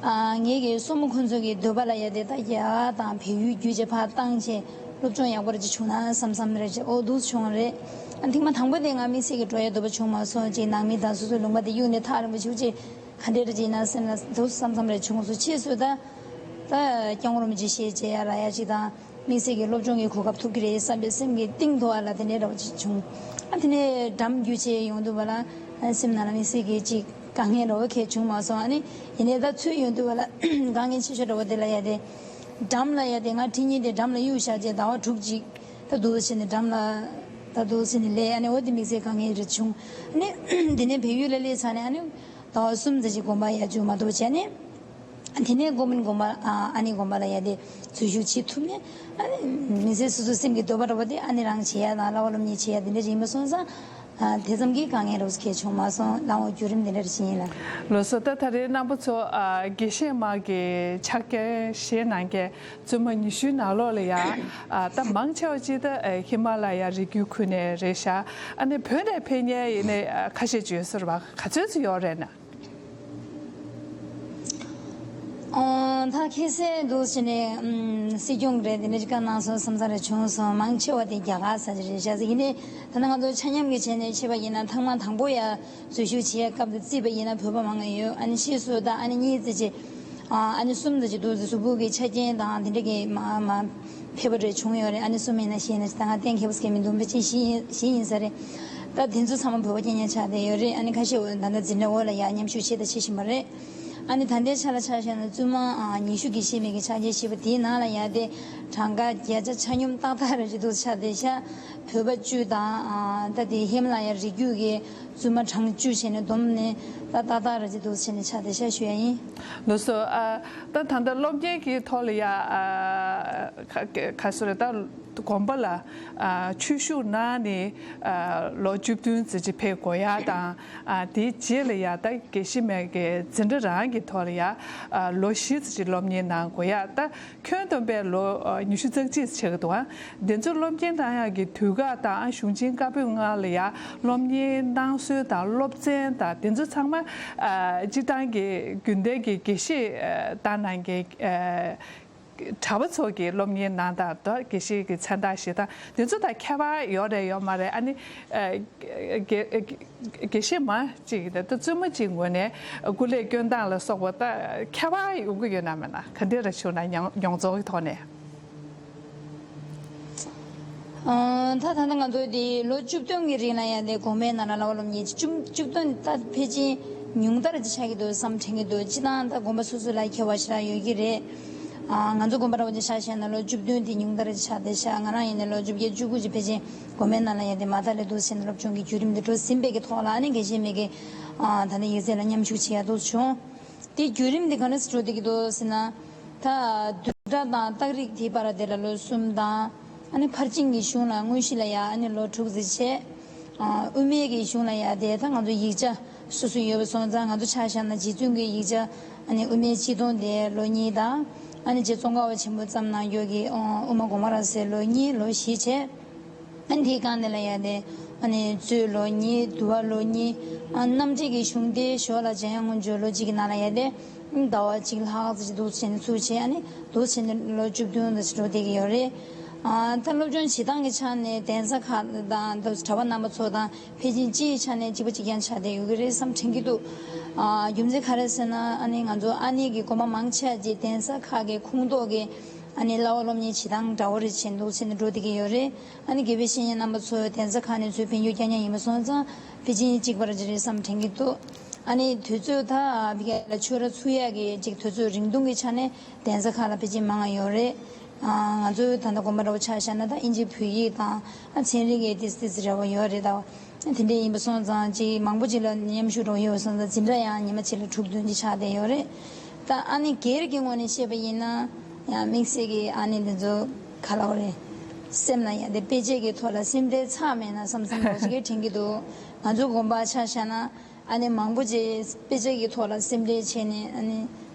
ཨ་ངེད་ཀྱི་སྲུ་མོ་ཁོང་ཚོ་གི་འདོད་པ་ལ་ཡ་དེ་ད་རྒྱ་གར་དང་བལ་ཡུལ་བརྒྱུད་བྱས་ཕར་བཏང་བྱས་སློབ་སྦྱོང་ཡག་པོ་རེ་ཅིག་བྱུང་ན་བསམ་བསམ་རེ་ཅིག་ཨོ་འདུག་བྱུང་བ་རེད། ཨ་ཐེངས་མ་དང་པོ་དེ་ང་དམིགས་བསལ་གྱི་འགྲོ་ཡ་འདོད་པ་བྱུང་མ་སོང་། ཅིག་ནང་མི་དང་སོ་སོའི་ལུང་པ་དེ་གཡུགས་ནས་ཐག་རིང་པོ་ཞིག་ཅིག་ག་འདྲ་རེ་ཅིག་ཡིན་ན་སེམས་ལ་འདུག་བསམ་བསམ་རེ་བྱུང་སོང་། ཕྱིས་སུ་ད་ད་སྐྱབས་མགོན་རིན་པོ་ཆེ་ཞལ་མཇལ་ཡ་རག་ཡ་ཅིག་དང་། དམིགས་བསལ་གྱི་སློབ་སྦྱོང་གི་གོ་སྐབས་ཐོབ་ཀྱི་རེད་བསམ་པའི་སེམས་ཀྱི་གཏིང་དུ་ཨ་ལ་དེ་འདྲའི་འདྲ་བོ་ཅིག་བྱུང་། ཨ་དེ་ནས་འགྲམ་རྒྱུ་བྱས་ཡོང་དུས་བ་ལ་སེམས་ནང་ལ་དམིགས་བསལ་གྱི་ཅིག་དཀའ་ངལ་འདྲ་བོ་གང་ཡང་བྱུང་མ་སོང་། ཨ་ནི་ཡིན་ནའི་ད་ཚུར་ཡོང་དུས་བ་ལ་དཀའ་ངལ་ཆེ་ཤོས་འདྲ་བོ་དེ་ལ་ཡ་དེ་འགྲམ་ལ་ཡ་དེ་ང་ཁྲི་གཉིས་དེ་འགྲམ་ལ་གཡུག་བཞག་རྗེས་ཟླ་བ་དྲུག་ཅིག་ད་འདུག་སེ་བྱས་ནས་འགྲམ་ལ་ད་འདུག་སེ་བྱས་ནས་སླེབས། ཨ་ནི་འོ་དེ་དམིགས་བསལ་དཀའ་ངལ་རེ་བྱུང་། ཨ་ནི་དེ་ནས་བལ་ཡུལ་ལ་སླེབས་ཚར་ནས་ཨ་ནི་ཟླ་བ་གསུམ་ཙམ་ཅིག་དགོན་པ་ཡར་འཛུལ་མ་གཏོགས་བྱས་ནས། དེ་ནས་ཀོ་མིན་དགོན་པ་ཨ་ཨ་ནི་དགོན་པ་ལ་ཡ་དེ་འཛུལ་ཞུགས་བྱེད་ཐུབ་ནས། ཨ་ནི་མི་ཚེ་སོ་སོའི་སེམས་ཀྱི་འདོད་པ་འདྲ་བོ་དེ་ཨ་ནི་རང་བྱེད་ཡ་དང་བསླབ་པ་སློབ་གཉེར་བྱེད་ཡ་དེ་འདྲ་ཞིག་ཡིན་པ་སོང་ཙང་། ཨ་དེ་ཙམ་གྱི་དཀའ་ངལ་རོགས་གལ་བྱུང་མ་སོང་། ལའང་བརྒྱུད་རིམ་དེ་འདྲ་རེ་ཞིག་ཡིན་ལ། ལགས་སོ། ད་ད་རེས་རྣམ་པ་ཚོ་ཨ་དགེ་བཤེས་མ་གི་ཕྱག་འཁྱེར་བཞེས་གནང་མཁན་བཙུན་མ་ཉི་ཤུའི་ནང་ལོགས་ལ་ཡ་ཨ་ད་མང་ཆེ་བ་ཅིག་ད་ཨ་ཧི་མ་ལ་ཡ་རི་རྒྱུད་ཁུལ་ནས་རེད་ཤག་ཨ་ནི་བོད་ནས་ཕེབས་མཁན་ཡིན་ནའི་ཨ་ཁ་ཤས་ཅིག་ཡོད་ས་རེད་པ། ག་ཚོད་ཙམ་ཡོད་རེད་ན། ཨོ། ད་ཁ་སང་འདུག་སེ་བྱས་ནས་ཨམ་སྲིད་སྐྱོང་རེད་དེ་འདྲ་ཅིག་བཀའ་གནང་སོང་བསམ་ས་རེ་བྱུང་སོང་། མང་ཆེ་བ་དེ་རྒྱ་གར་ས་ཆ་རེད་ཤག་ཡིན་ནའི་ད་ལྟ་ང་ཚོ་ཆ་མཉམ་གྱི་བྱས་ནས་བྱས་པ་ཡིན་ན་ཐེངས་མ་དང་པོ་ཡ་འཛུལ་ཞུགས་བྱེད་སྐབས་དེ་བརྩིས་པ་ཡིན་ན་བོད་པ་མང་ང་ཡོད། ཨ་ནི་ཕྱིས་སུ་ད་ཨ་ནི་གཉིས་ཙམ་ཅིག་ཨ་ཨ་ནི་གསུམ་ཙམ་ཅིག་འདུག་སེ་གཟུགས་པོ་གི་ཆ་རྐྱེན་དང་དེ་འདྲ་གི་མ་མ་ཕེབས་པ་རེ་བྱུང་ཡོད་རེད། ཨ་ནི་གསུམ་ཡིན་ན་བཞི་ཡིན་ན་ད་ང་གཏན་འཁེལ་བ་ཟེར་མི་འདུག་ཕལ་ཆེར་བཞི་ཡིན་བཞི་ཡིན་ས་རེད། ད་དེ་ཚོ་ཚང་མ་བོད་པ་རྐྱང་རྐྱང་ཆགས་བསྡད་ཡོད་རེད། ཨ་ནི་ཁ་ཤས་འོ་ད་ལྟ་འཛིན་གྲྭ་འོག་ལ་ཡར་མཉམ་ཞུགས་བྱས་དང་བྱེད་བཞིན་པ་རེད། ཨ་ནི་ད་ལྟའི་ཆ་ལ་ཆ་བཞག་ན་བཙུན་མ་ཨ་ཉི་ཤུ་དགེ་བཤེས་མའི་གི་ཕྱག་འཁྱེར་ཞེས་པ་དེའི་ནང་ལ་ཡ་དེ་གྲངས་ཀ་བརྒྱ་ཆ་ཆ་སྙོམས་ཏག་ཏག་རེ་ཅིག་འདུག་ཆགས་བསྡད་ཤག་བོད་པ་བཅུ་དང་ཨ་ད་དེ་ཧི་མ་ལ་ཡ་རི་རྒྱུད་ཀྱི་བཙུན་མ་གྲངས་བཅུ་བྱས་ནས་བསྡོམས་ནས་ད་ཏག་ཏག་རེ་ཅིག་འདུག་བྱས་ནས་ཆགས་བསྡད་ཤག་ཞུ་ཡ་ཡིན། ལགས་སོ། ཨ་ད་ད་ལྟ་སློབ་གཉེར་གྱི་ཐོག་ལ་ཡ་ཨ་ག་ག་སོ་རེད། ད་དགོན་པ་ལ་ཨ་ཆོས་ཞུགས་གནང་ནས་ཨ་ལོ་བཅུ་བདུན་ཙམ་ཅིག་ཕེབས་དགོས་ཡ་དང་། ཨ་དེའི་རྗེས་ལ་ཡ་ད་དགེ་བཤེས་མའི་གི་འཛིན་གྲྭ་རང་གི་ཐོག་ལ་ཡ་ཨ་ལོ་བཞི་ཙམ་ཅིག་སློབ་གཉེར་གནང་དགོས་ཡ། ད་ཁྱོན་བསྡོམས་པའི་ལོ་ཨ་ཉི་ཤུ་རྩ་གཅིག་ཙམ་ཆགས་ཀྱི་འདུག་ཨ་དེ་ཚོ་སློབ་གཉེར་གནང་ཡག་གི་དུས་བཀག་དང་ཨ་གཞུང་ཆེན་བཀའ་པོད་ལྔ་ལ་ཡ་སློབ་གཉེར་གནང་སྲོལ་དང་སློབ་ཚན་དང་དེ་ཚོ་ཚང་མ་ཨ་སྤྱིར་བཏང་གི་རྒྱུན་ལྡན་གྱི་དགེ་བཤེས་ཨ་དང་ནང་གི་ཨ་གྲྭ་པ་ཚོ་གི་སློབ་གཉེར་གནང་སྟངས་དང་དགེ་བཤེས་ཀྱི་མཚན་རྟགས་བཞེས་སྟངས་དེ་ཚོ་དང་ཁྱད་པར་ཡོད་རེད་ཡོད་མ་རེད། ཨ་ནི་ཨ་དགེ་དགེ་དགེ་བཤེས་མ་གཅིག་དང་ད་བཙུན་མ་གཅིག་ངོས་ནས་སྐུ་ལས་སྐྱོན་སྟངས་ལ་སོགས་པ་ད་ཁྱད་པར་ཡོང་གི་ཡོད་ན་མེད་ན། ག་འདྲ་རེ་བྱུང་ན་མྱོང་མྱོང་ཚོར་གྱི་ཐོག་ནས། ཨ་ད་ད་ལྟ་ང་ཚོ་འདི་ལོ་བཅུ་བདུན་གྱི་རིང་ལ་ཡང་དེ་དགོན་པའི་ནང་ལ་བསླབ་པ་སློབ་གཉེར་བཅུ་བཅུ་བདུན་ད་ཕལ་ཆེར་ཉུང་མཐར་ཅིག་ཆགས་ཀྱི་འདུག་བསམ་དྲན་གྱི་འདུག་སྤྱིར་བཏང་ད་དགོན་པ་སོ་སོ་ལ་ཁྱད་པར་ཞེ་དྲག་ཡོད་ཀྱི་རེད། ཨ་ང་ཚོ་དགོན་པ་འདྲ་བོ་ཅིག་ཆ་བཞག་ན་ལོ་བཅུ་བདུན་དེ་ཉུང་མཐར་ཅིག་ཆགས་བསྡད་ཤག་ང་རང་ཡིན་ན་ལོ་བཅོ་བརྒྱད་བཅུ་དགུ་ཅིག་ཕལ་ཆེར་དགོན་པའི་ནང་ལ་ཡང་དེ་མ་མཐའ་ལས་འདུག་ཟེར་ནས་སློབ་སྦྱོང་གི་བརྒྱུད་རིམ་དེ་འགྲོ་ཟིན་པའི་གི་ཐོག་ལ་ཨ་ནི་དགེ་བཤེས་མའི་གི་ཨ་ད་ནི་ཡིག་ཚད་ལ་མཉམ་ཞུགས་བྱེད་ཡག་འདུག་བྱུང་། དེ་བརྒྱུད་རིམ་དེ་ག་འདྲ་སེ་འགྲོ་བསྡད་ཀྱི་འདུག་ཟེར་ན། ད་བསྡུས་གྲྭ་དང་རྟགས་རིགས་དེའི་བར་དེ་ལ་ལོ་གསུམ་དང་། ཨ་ནི་ཕར་ཕྱིན་གྱི་གཞུང་ལ་དངོས་གཞི་ལ་ཡ་ཨ་ནི་ལོ་དྲུག་ཙམ་བྱས། ཨ་དབུ་མའི་གི་གཞུང་ལ་ཡ་དེ་ད་ང་ཚོ་ཡིག་ཆ་སོ་སོ་ཡོད་པ་སོང་ཙང་ང་ཚོ་ཆ་བཞག་ན་རྗེ་བཙུན་གྱི་ཡིག་ཆ་ཨ་ནི་དབུ་མའི་སྤྱི་དོན་དེ་ལོ་གཉིས་དང་། ཨ་ནི་རྗེ་ཙོང་ཁ་པ་ཆེན་པོ་བརྩམས་གནང་རྒྱུ་གི་ཨ་དབུ་མ་དགོངས་པ་རབ་གསལ་ལོ་གཉིས་ལོ་བཞི་བྱས། ཨ་ནི་དེའི་སྒང་དེ་ལ་ཡ་དེ་ཨ་ནི་གཙོས་ལོ་གཉིས། འདུལ་བ་ལོ་གཉིས། ཨ་གནམ་བགྲེས་ཀྱི་གཞུང་དེ་ཞོར་ལ་འཇམ་དབྱངས་དངོས་གྲུབ་ལོ་གཅིག་གི་ནང་ལ་ཡ་དེ་ཟླ་བ་གཅིག་ལྷག་ཙམ་ཅིག་འདུག་བྱས་ནས་ཚུར་བྱས། ཨ་ནི་འདུག་བྱས་ནས་ལོ་བཅུ་བདུན་ཙམ་ཅིག་འགྲོ་བསྡད་ཀྱི་ཡོད་རེད། ཨ་ད་སློབ་སྦྱོང་བྱེད་སྟངས་ཀྱི་ཆ་ནས་གདན་ས་ཁག་དང་ད་གྲྭ་པ་རྣམ་པ་ཚོ་དང་ཕལ་ཆེར་སྤྱིའི་ཆ་ནས་གཅིག་པ་གཅིག་རྐྱང་ཆགས་བསྡད་ཡོད་ཀྱི་རེད་བསམ་དྲན་གྱི་འདུག་ཨ་རྒྱུ་མཚན་ག་རེ་ཟེར་ན། ཨ་ནི་ང་ཚོ་ཨ་ནེ་གི་དགོན་པ་མང་ཆེ་བ་ཅིག་གདན་ས་ཁག་གི་ཁོངས་གཏོགས་ཀྱི་ཨ་ནི་བསླབ་པ་སློབ་གཉེར་བྱེད་སྟངས་འདྲ་བོ་རེ་བྱས་འདུག་བྱས་ནས་འགྲོ་བསྡད་ཀྱི་ཡོད་རེད། ཨ་ནི་དགེ་བའི་བཤེས་གཉེན་རྣམ་པ་ཚོ་གདན་ས་ཁག་ནས་ཚུར་ཕན་ཡོན་རྐྱང་རྐྱང་ཡིན་པ་སོང་ཙང་ཕལ་ཆེར་གཅིག་པ་རེད་བསམ་དྲན་གྱི་འདུག་ཨ་ནི་དུས་ཚོད་ད་ཕ་གི་ལ་ཆོས་ར་ཚུགས་ཡག་གི་ཅིག་དུས་ཚོད་རིང་ཐུང་གི་ཆ་ནས་གདན་ས་ཁག་ལ་ཕལ་ཆེར་མང་བ་ཡོད་རེད། ཨ་ང་ཚོའི་ད་ལྟ་དགོན་པ་འདྲ་བོ་ཆ་བཞག་ན་ད་ཨིན་ཇིའི་བོད་ཡིག་དང་ཨ་ཚན་རིག་གི་ཏིས་ཏིས་རེ་བ་ཡོད་རེད། ད་དེ་འདྲ་ཡིན་པ་སོང་ཙང་ཅིག་མང་པོ་ཅིག་ལ་མཉམ་ཞུགས་འགྲོ་ཡོད་སོང་ཙང་འཛིན་གྲྭ་ཡང་ཉི་མ་གཅིག་ལ་དྲུག་བདུན་ཅིག་ཆགས་བསྡད་ཡོད་རེད། ད་ཨ་ནི་སྒེར་གྱི་ངོས་ནས་བཤད་པ་ཡིན་ན་ཡང་དམིགས་བསལ་གྱི་ཨ་ནི་འདི་ཚོ་ག་ལབ་རེད། སེམས་ལ་ཡང་དེ་དཔེ་ཆ་གི་ཐོག་ལ་སེམས་ཁྲལ་ཚ་མེད་ན་བསམ་བསམ་འདྲ་བོ་ཅིག་དྲན་གྱི་འདུག་ང་ཚོ་དགོན་པ་ཆ་བཞག་ན་ཨ་ནི་མང་པོ་ཅིག་དཔེ་ཆ་གི་ཐོག་ལ་སེམས་ཁྲལ་བྱས་ནས་ཨ་ནི་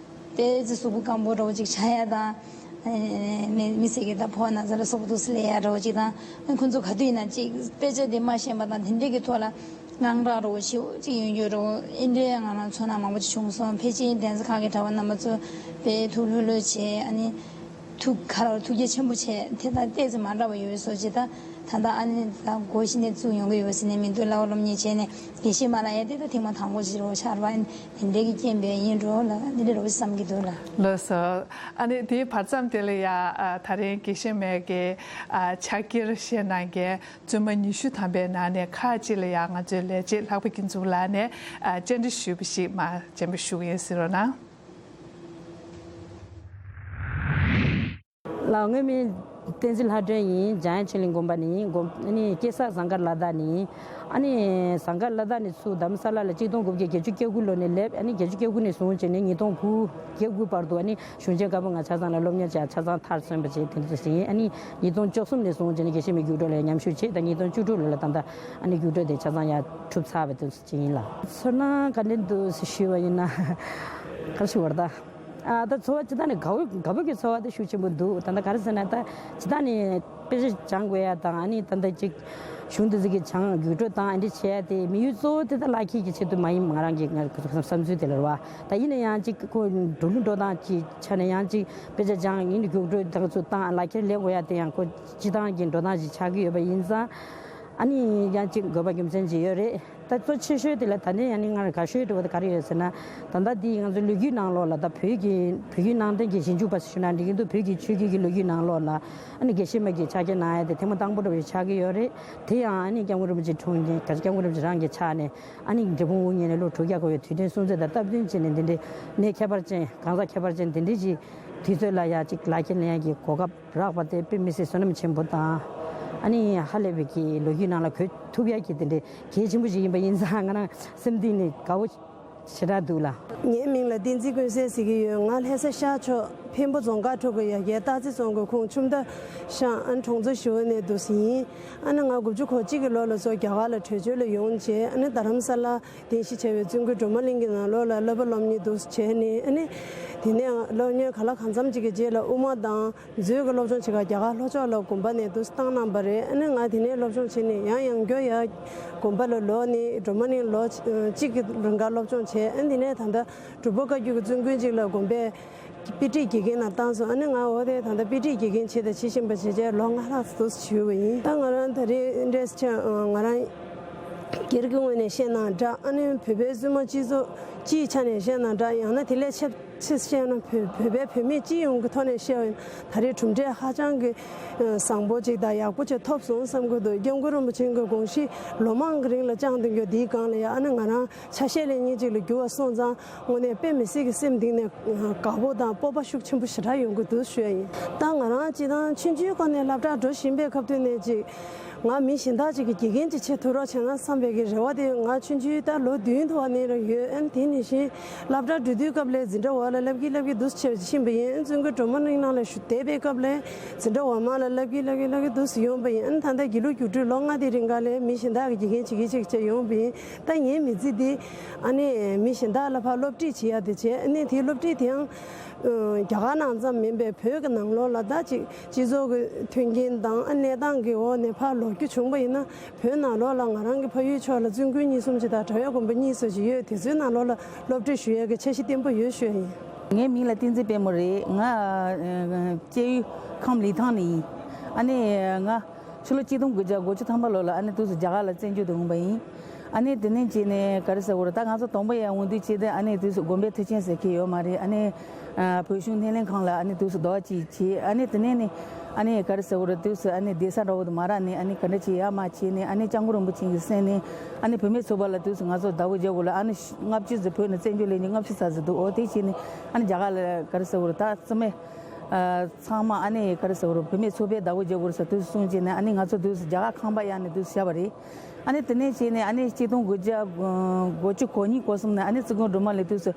ཏོག་ཙམ་གཟུགས་པོ་སྐམ་པོ་འདྲ་བོ་ཅིག་བྱ་ཡ་དང་། ཨ་ནི་མི་མི་སེར་གྱི་ད་ཕོ་ན་ཚ་ལ་སོགས་པ་འདུག་སེ་ལས་ཡ་འདྲ་བོ་ཅིག་དང་། ཨ་ཁོ་ཚོ་ག་དུས་ཡིན་ན་ཅིག་དཔེ་ཆ་དེ་མ་ཤེས་པ་དང་དེ་འདྲས་ཀྱི་ཐོག་ལ་དངངས་སྐྲག་འདྲ་བོ་ཞེ་པོ་ཅིག་ཡོང་རྒྱུ་འདྲ་བོ་ཨེ་འདྲས་ང་རང་ཚོ་ནང་མང་པོ་ཅིག་བྱུང་སོང་། ཕལ་ཆེར་གདན་ས་ཁག་གི་གྲྭ་པ་རྣམ་པ་ཚོ་དཔེ་ཐུགས་ལྷོད་ལྷོད་བྱས། ཨ་ནི་ཐུགས་ཁ་ར་ཐུགས་རྗེ་ཆེན་པོ་བྱས། དེ་དང་ཏོག་ཙམ་མ་འདྲ་བ་ཡོད་བཟོ་ཅིག་ད། ད་ལྟ་ཨ་ནི་ད་སྒོ་གཞི་ནས་བཙུགས་ཡོང་གི་ཡོད་ཟེར་ནས་མི་འདུག་བསླབ་པ་སློབ་གཉེར་བྱས་ནས་དགེ་བཤེས་མ་ལ་ཡ་དེ་ད་ཐེངས་མ་དང་པོ་ཞིག་རེད་བ། ཆར་པ་དེ་འདྲའི་གི་རྐྱེན་པས་ཡིན་འགྲོ་ལ་འདི་འདྲ་རེད་བསམ་གྱི་འདུག་ལ། ལགས་སོ། ཨ་ནི་དེའི་བར་མཚམས་དེ་ལ་ཡ་ཨ་ད་རིང་དགེ་བཤེས་མའི་གི་ཨ་ཕྱག་འཁྱེར་བཞེས་གནང་མཁན་བཙུན་མ་ཉི་ཤུ་ཐམ་པའི་ནང་ནས་ཁག་ཅིག་ལ་ཡ་ང་ཚོའི་ལས་བྱེད་ལྷག་པ་སྐྱིད་འཛོམས་ལགས་ནས་ཨ་བཅར་འདྲི་ཞུས་པ་ཞིག་མར་སྤྱན་འབུལ་ཞུ་གི་ཡིན། གཟིགས་རོགས་གནང་། ལགས། སྔོན་མའི་བསྟན་འཛིན་ལྷ་སྒྲོན་ཡིན། འཇམ་དབྱངས་ཆོས་གླིང་དགོན་པ་ནས་ཡིན། དགོན་ཨ་ནི་སྐྱེས་ས་ཟངས་དཀར་ལ་དྭགས་ནས་ཡིན། ཨ་ནི་ཟངས་དཀར་ལ་དྭགས་ནས་ཚུར་རྡ་རམ་ས་ལ་ལ་གཅིག་སྟོང་དགུ་བརྒྱ་བརྒྱད་ཅུ་གྱ་དགུ་ལོ་ནས་སླེབས། ཨ་ནི་བརྒྱད་ཅུ་གྱ་དགུ་ནས་བཟུང་བྱས་ནས་ཉིས་སྟོང་དགུ་གྱ་དགུ་བར་དུ་ཨ་ནི་གཞུང་ཆེན་བཀའ་པོད་ལྔ་ཆ་ཚང་ལ་སློབ་གཉེར་བྱས། ཆ་ཚང་མཐར་སོན་པ་བྱས། དེ་འདྲ་ཞིག་ཡིན། ཨ་ནི་ཉིས་སྟོང་བཅུ་གསུམ་ནས་བཟུང་བྱས་ནས་དགེ་བཤེས་མའི་རྒྱུགས་སྤྲོད་ལ་མཉམ་ཞུགས་བྱས། ད་ཉིས་སྟོང་བཅུ་དྲུག་ལོ་ལ་ད་ལྟ་ཨ་ནི་རྒྱུགས་སྤྲོད་དེ་ཆ་ཚང་ཡར་གྲུབ་ཚར་བ་དེ་ཅིག་ཡིན་ལགས། ཚོར་སྣང་ག་འདྲ་འདུག་ཞུས་པ་ཡིན་ན་ག་རེ་ཞུ་བར་ད། ཨ་ད་ཚོར་བ་ཇི་ལྟར་ནས་དགའ་བོ་དགའ་པོ་གི་ཚོར་བ་དེ་ཤུགས་ཆེན་པོ་འདུག་ད་ལྟ་ག་རེ་ཟེར་ན་ད་ཇི་ལྟར་ནས་དཔེ་ཆ་སྦྱང་དགོས་ཡ་དང་། ཨ་ནི་ད་ལྟ་ཅིག་གཞུང་འདི་ཚོ་གི་སྦྱང་རྒྱུགས་སྤྲོད་དང་ཨ་འདྲ་བྱས་ཏེ་དམིགས་ཡུལ་གཙོ་བོ་དེ་ད་ལག་ཁྱེར་གྱི་ཆེད་དུ་མ་ཡིན། ང་རང་གི་ང་བསམ་ཚུལ་དེ་ལ་རེད་བ། ད་ཡིན་ན་ཡང་ཅིག་ཁོ་འགྲོ་ལུགས་འགྲོ་སྟངས་ཀྱི་ཆ་ནས་ཡང་ཅིག་དཔེ་ཆ་སྦྱང་ཡིན་རྒྱུགས་སྤྲོད་དང་ཚོ་བཏང་ལག་ཁྱེར་ལེན་དགོས་ཡ་དེ་ཡང་ཁོ་སྤྱི་བཏང་གི་འགྲོ་སྟངས་ཅིག་ཆགས་ཀྱི་ཡོད་པ་ཡིན་ཙང་། ཨ་ནི་ཡང་ཅིག་དགོས་པ་རྒྱུ་མཚན་ཅིག་ཡོད་རེད། ད་གཙོ་ཆེ་ཤོས་དེ་ལ་ད་ནས་ཡང་ནི་ང་དགའ་ཤོས་འདྲ་བོ་དེ་ག་རེ་ཡོད་ཟེར་ན། ད་ལྟ་འདི་ང་ཚོའི་ལོ་རྒྱུས་ནང་ལོགས་ལ་ད་བོད་ཀྱི་བོད་བརྒྱུད་ནང་བསྟན་གྱི་ཞིབ་འཇུག་པ་ཞུ་ན་འགྲིག་གི་འདུག་བོད་ཀྱི་ཆོས་བརྒྱུད་ཀྱི་ལོ་རྒྱུས་ནང་ལོགས་ལ་ཨ་ནི་དགེ་བཤེས་མ་གི་ཕྱག་འཁྱེར་གནང་ཡ་དེ་ཐེངས་མ་དང་པོ་འདྲ་བོ་ཞིག་ཆགས་ཀྱི་ཡོད་རེད། དེ་ཡང་ཨ་ནི་སྐྱབས་མགོན་རིན་པོ་ཆེ་འཁྲུངས་མཁན་ག་ཚོད་སྐྱབས་མགོན་རིན་པོ་ཆེ་རང་གི་ཕྱག་ནས་ཨ་ནི་འབྲས་སྤུངས་དབུ་བརྙེས་ནས་ལོ་དྲུག་བརྒྱ་འཁོར་བའི་དུས་དྲན་སྲུང་བརྩི་དང་སྟབས་བསྟུན་བྱས་ནས་འདི་འདྲའི་གནས་ཁྱད་པར་ཅན་གང་ཟག་ཁྱད་པར་ཅན་འདི་འདྲའི་ཅིག་དུས་ཚོད་ལ་ཡ་ཅིག་ལག་ཁྱེར་ལེན་ཡ་གི་གོ་སྐབས་རག་པ་དེ་དཔེ་མི་སྲིད་བསོད་ནམས་ཆེན་པོ་དང་། ཨ་ནི་ཧ་ལས་པའི་གི་ལོ་རྒྱུས་ནང་ལ་འཁོད་ཐུབ་ཡ་གི་དེ་འདྲའི་གལ་ཆེན་པོ་ཞིག་ཡིན་པ་ཡིན་ཙང་ང་རང་སེམས་གཏིང་ནས་དགའ་བོ་ཞེ་དྲག་འདུག་ལ། ངའི་མིང་ལ་བསྟན་འཛིན་ཀུན་གསལ་ཟེར་གྱི་ཡོད། ང་ལྷ་ས་ཤར་ཕྱོགས་འཕན་པོ་རྫོང་དཀར་ཕྲུག་གི་ཡ་གྱལ་སྟག་རྩེ་རྫོང་གི་ཁོངས་ཆུ་མདའ་ཤང་ཨན་གྲོང་ཚོ་ཞི་བ་ནས་འདུག་ཡིན། ཨ་ནི་ང་དགུ་བཅུ་གོ་གཅིག་གི་ལོ་ལ་ཚུར་རྒྱ་གར་ལ་བྲོས་བྱོལ་ལ་ཡོང་རྗེས་ཨ་ནི་རྡ་རམ་ས་ལ་རྟེན་གཞི་བྱས་པའི་བཙུན་དགོན་སྒྲོལ་མ་གླིང་གི་ནང་ལོགས་ལ་བསླབ་པ་སློབ་གཉེར་འདུག་བྱས་ནས། ཨ་ནི་དེ་ནས་སློབ་གཉེར་ག་ལ་གང་འཚམ་ཅིག་གི་རྗེས་ལ་དབུ་མ་དང་མཛོད་ཀྱི་སློབ་སྦྱོང་བྱེད་གར་རྒྱ་གར་ལྷོ་ཕྱོགས་ལ་དགོན་པ་ནས་འདུག་བཏང་གནང་བ་རེད། ཨ་ནི་ང་དེ་ནས་སློབ་སྦྱོང་བྱས་ནས་ཡང་ཡང་བསྐྱར་ཡར་དགོན་པ་ལ་ལོག་ནས་སྒྲོལ་མ་གླིང་ལོ་གཅིག་གི་རིང་ག་སློབ་སྦྱོང་བྱས། ཨ་ནི་དེ་ནས་ད་ལྟ་འབྲུག་པ་བཀའ་བརྒྱུད་ཀྱི་བཙུན་དགོན་ཅིག་ལ་དགོན་པའི་དཔེ་ཁྲིད་དགེ་རྒན་ནང་བཏང་སོང་། ཨ་ནི་ང་འོ་དེ་ད་ལྟ་དཔེ་ཁྲིད་དགེ་རྒན་བྱས་དང་བྱེད་བཞིན་པ་བྱས་རྗེས་ལོ་ལྔ་ལྷག་འདུག་བྱས་པ་ཡིན། ད་ང་རང་ད་རེས་འདྲས་ཆ་ང་རང་སྒེར་གྱི་ངོས་ནས་བཤད་ན་འདྲ། ཨ་ནི་བོད་པའི་བཙུན་མ་སྤྱི་ཚོགས་སྤྱིའི་ཆ་ནས་བཤད་ན་འདྲ། ཡང་ན་དེ་ལས་ཆེ་ཆེ་བཤད་ན་བོད་བོད་པའི་བུད་མེད་སྤྱི་ཡོངས་ཀྱི་ཐོག་ནས་བཤད་པ་ཡིན། ད་རེས་གྲུབ་འབྲས་ཧ་ཅང་གི་བཟང་པོ་ཅིག་དང་ཡག་པོ་ཅིག་ཐོབ་སོང་བསམ་གྱི་འདུག་སྐྱབས་མགོན་རིན་པོ་ཆེ་གི་དགོངས་གཞི་ལོ་མང་གི་རིང་ལ་བཅངས་བསྡད་རྒྱུ་འདིའི་སྒང་ལ་ཡ། ཨ་ནི་ང་རང་ཆ་ཤས་ལས་གཉིས་ཅིག་ལ་འགྱུར་བ་སོང་ཙང་དངོས་གནས་དཔེ་མི་སྲིད་ཀྱི་སེམས་གཏིང་ནས་དགའ་པོ་དང་སྤོབས་པ་ཤུགས་ཆེན་པོ་ཞེ་དྲག་ཡོང་གི་འདུག་ཞུ་ཡ་ཡིན། ད་ང་རང་སྤྱིར་བཏང་ཆུང་ཆུང་སྒང་ནས་སློབ་གྲྭར་འགྲོ་བཞིན་པའི་སྐབས་དུས་ནས་ཅིག་ང་མི་གཞན་དག་ཅིག་གི་དགེ་རྒན་ཅིག་བྱེད་ཐུབ་རོགས་བྱས་ན་བསམ་པའི་གི་རེ་བ་དེ་ང་ཆུང་ཆུང་ད་ལོ་བདུན་ཐོག་ནས་རང་ཡོད། ཨ་ནི་དེ་ནང་བཞིན་སློབ་གྲྭར་འགྲོ་དུས་སྐབས་ལ་འཛིན་གྲྭ་བ། ལ་ལབ་ཀྱི་ལབ་ཀྱི་འདུག་ཆེ་ཕྱིན་པ་ཡིན། བཙུན་དགོན་སྒྲོལ་མ་གླིང་ནང་ལ་བཞུགས་བསྡད་པའི་སྐབས་ལ་འཛིན་གྲྭ་འོག་མ་ལ་ལབ་ཀྱི་ལབ་ཀྱི་ལབ་ཀྱི་འདུག་ཡོང་པ་ཡིན། ཨ་ནི་ད་ལྟ་དགེ་ལུགས་རྒྱུགས་སྤྲོད་ལོ་ལྔ་དེ་རིང་ག་ལ་མི་གཞན་དག་གིས་དགེ་རྒན་བྱེད་ཀྱི་བྱེད་ཀྱི་བྱས་ཡོང་པ་ཡིན། ད་ངའི་མི་ཚེ་འདི་ཨ་ནི་མི་གཞན་དག་ལ་ཕར་སློབ་ཁྲིད་བྱེད་ཡ་དེ་བྱས། ཨ་ནི་དེའི་སློབ་ཁྲིད་དེའང་རྒྱ་གར་ནང་ཙམ་མིན་པའི་བོད་ཀྱི་ནང་ལོགས་ལ་ད་ཅིག་སྤྱི་ཚོགས་ཀྱི་མཐུན་རྐྱེན་དང་ཨ་གནས་སྟངས་ཀྱི་འོག་ནས་ཕར་ལོག་རྒྱུ་བྱུང་པ་ཡིན་ན། བོད་ནང་ལོགས་ལ་ང་རང་གི་ཕ་ཡུལ་ཕྱོགས་ལ་བཙུན་དགོན་གཉིས་གསུམ་ཅིག་དང་གྲྭ་པའི་དགོན་པ་གཉིས་ཙམ་ཞིག་ཡོད། དེ་ཚོའི་ནང་ལོགས་ལ་སློབ་ཁྲིད་ཞུ་ཡས་ཀྱི་འཆར་གཞི་བརྟན་པོ་ཡོད་ཞུ་ཡ་ཡིན། ངའི་མིང་ལ་བསྟན་འཛིན་དཔལ་མོ་རེད། ང་ཨ་སྐྱེས་ཡུལ་ཁམས་ལི་ཐང་ནས་ཡིན། ཨ་ནི་ང་ཕྱི་ལོ་གཅིག་སྟོང་དགུ་བརྒྱ་དགུ་བཅུ་ཐམ་པ་ལོ་ལ་ཨ་ནི་དུས་སུ་རྒྱ་གར་ལ་བཙན་བྱོལ་དུ་འོངས་པ་ཡིན། ཨ་ནི་དེ་ནས་བྱས་ནས་ག་རེ་ཟེར་དགོས་རེད། ད་ང་ཚོ་དང་པོ་ཡར་འོང་དུས་བྱས་ཏེ་ཨ་ནི་དུས་སུ་དགོན་པའི་མཐུན་རྐྱེན་ཟེར་མཁན་ཡོད་མ་རེད། ཨ་ནི་ཨ་བོད་གཞུང་སྣེ་ལེན་ཁང་ལ་ཨ་ནི་དུས་སུ་ཟླ་བ་གཅིག་བྱས། ཨ་ནི་དེ་ནས་ནི་ཨ་ནི་ག་རེ་ཟེར་དགོས་རེད། དུས་སུ་ཨ་ནི་བསྡད་ས་འདྲ་བོ་དེ་མ་རག་ནས་ཨ་ནི་ག་འདྲ་བྱས་ཡ་མ་བྱས་ནས་ཨ་ནི་སྐྱབས་མགོན་རིན་པོ་ཆེ་གི་སེམས་ནས་ཨ་ནི་བུད་མེད་ཚོགས་པ་ལ་དུས་སུ་ང་ཚོ་ཟླ་བ་བརྒྱད་དགུ་ལ་ཨ་ནི་ལྔ་བཅུ་ཙམ། བོད་ནས་བཙན་བྱོལ་སླེབས་ནས་ལྔ་བཅུ་ཙམ་ཙམ་འདུག་འོ་དེ་བྱས་ནས་ཨ་ནི་རྒྱ་གར་ལ་ག་རེ་ཟེར་དགོས་རེད། ད་རྩིས་མེད་ཨ་ཚང་མ་ཨ་ནི་ག་རེ་ཟེར་དགོས་རེད། བུད་མེད་ཚོགས་པའི་ཟླ་བ་བརྒྱད་དགུ་རེད་ཟེར་དུས་སུ་གསུངས་བྱས་ནས་ཨ་ནི་ང་ཚོ་དུས་སུ་རྒྱ་གར་ཁང་པ་གཡར་ནས་དུས་སུ་བཞག་པ་རེད། ཨ་ནི་དེ་ནས་བྱས་ནས་ཨ་ནི་གཅིག་སྟོང་དགུ་བརྒྱ་དགུ་བཅུ་གོ་གཉིས་གོ་གསུམ་ནས་ཨ་ནི་བཙུན་དགོན་སྒྲོལ་མ་གླིང་དུས་སུ་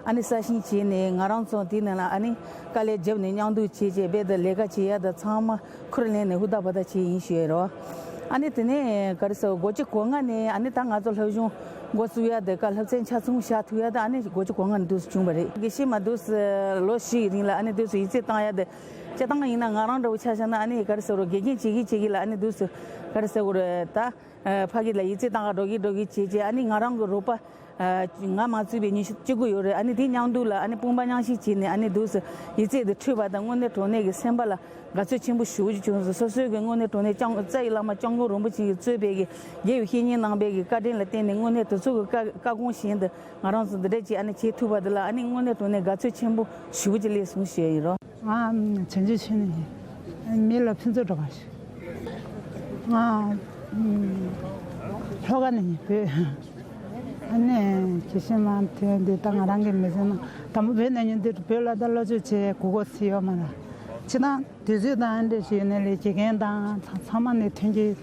ཨ་ནི་གསར་བཞེངས་བྱས་ནས་ང་རང་ཚོ་དེ་ནང་ལ་ཨ་ནི་དཀའ་ལས་བརྒྱབ་ནས་མཉམ་དུ་བྱས་བྱས་རྦད་དེ་ལས་ཀ་བྱེད་ཡ་དང་ཚང་མ་ཁུར་ལེན་ནས་ཧུར་ཐག་འབད་ཐག་བྱས་ཡིན་ཞུ་ཡ་རོ། ཨ་ནི་དེ་ནས་ག་རེ་ཟེར་དགུ་བཅུ་གོ་ལྔ་ནས་ཨ་ནི་ད་ང་ཚོ་སློབ་སྦྱོང་འགོ་བཙུགས་ཡ་དེ་ཀ་སློབ་ཚན་ཆ་ཚང་བཞག་ཐུབ་ཡ་དེ་ཨ་ནི་དགུ་བཅུ་གོ་ལྔ་ནས་དུས་སུ་བྱུང་བ་རེད། དགེ་བཤེས་མ་དུས་སུ་ལོ་བཞི་ཡི་རིང་ལ་ཨ་ནི་དུས་སུ་ཡིག་ཚད་བཏང་ཡ་དེ་སྤྱིར་བཏང་ཡིན་ན་ང་རང་འདྲ་བོ་ཆ་བཞག་ན་ཨ་ནི་ག་རེ་ཟེར་དགོས་རེད། དགེ་རྒན་བྱེད་ཀྱི་བྱེད་ཀྱི་ལ་ཨ་ནི་དུས་སུ་ག་རེ་ཟེར་དགོས་རེད། ད་ཨ་ཕ་གི་ལ་ཡིག་ཚད་བཏང་ག་འགྲོ་གི་འགྲོ་གི་བྱས་བྱས་ཨ་ནི་ང་རང་གི་རོགས་པ་ཨ་ང་མ་ཚུད་པའི་ཉི་ཤུ་བཅུ་དགུ་ཡོད་རེད། ཨ་ནི་དེ་མཉམ་དུ་ལ་ཨ་ནི་དཔུང་པ་མཉམ་གཤིབ་བྱས་ནས་ཨ་ནི་དུས་སུ་ཡིག་ཚད་དེ་འཕྲོད་པ་དང་དངོས་གནས་དྲང་གནས་ཀྱི་སེམས་པ་ལ་དགའ་ཚོར་ཆེན་པོ་ཞེ་པོ་ཅིག་བྱུང་སོང་། སོ་སོའི་གི་དངོས་གནས་དྲང་གནས་སྐྱབས་རྩ་བའི་བླ་མ་སྐྱབས་མགོན་རིན་པོ་ཆེ་གིས་གཙོས་པའི་གི་རྒྱལ་བའི་བཤེས་གཉེན་རྣམ་པའི་གི་བཀའ་དྲིན་ལ་བརྟེན་ནས་དངོས་གནས་དེ་ཚོ་གི་བཀའ་བཀའ་དགོངས་བཞིན་དུ་ང་རང་ཚོ་འདི་འདྲ་ཅིག་ཨ་ནི་བྱེད་ཐུབ་པ་འདི་ལ་ཨ་ནི་དངོས་གནས་དྲང་གནས་དགའ་ཚོར་ཆེན་པོ་ཞེ་པོ་ཅིག་སླེབས་སོང་ཞུ་ཡ་ཡིན་རོ། ང་བྱང་ཆུབ་ཆོས་གླིང་ནས་ཡིན། མི་ལ་ཕུན་ཚོགས་སྒྲོལ་དཀར་ཞུ། ང་ལྷོ་ཁ་ནས་ཡིན། བོད། ཨ་ནི་དགེ་བཤེས་མ་དེ་འདི་ད་ང་རང་གི་མི་ཚེ་ནང་དང་པོ་བོད་ནས་ཡིན་དུས་བོད་ལ་ད་བློ་སྦྱོང་བྱེད་གོ་གོ་ཚིག་ཡོད་མ་རེད། ཕྱི་ནང་དུས་ཚོད་དང་ཨ་འདྲ་ཞིག་ཡོད་ནས་ལས་དགེ་རྒན་དང་ཚང་མ་ནས་མཐུན་རྐྱེན་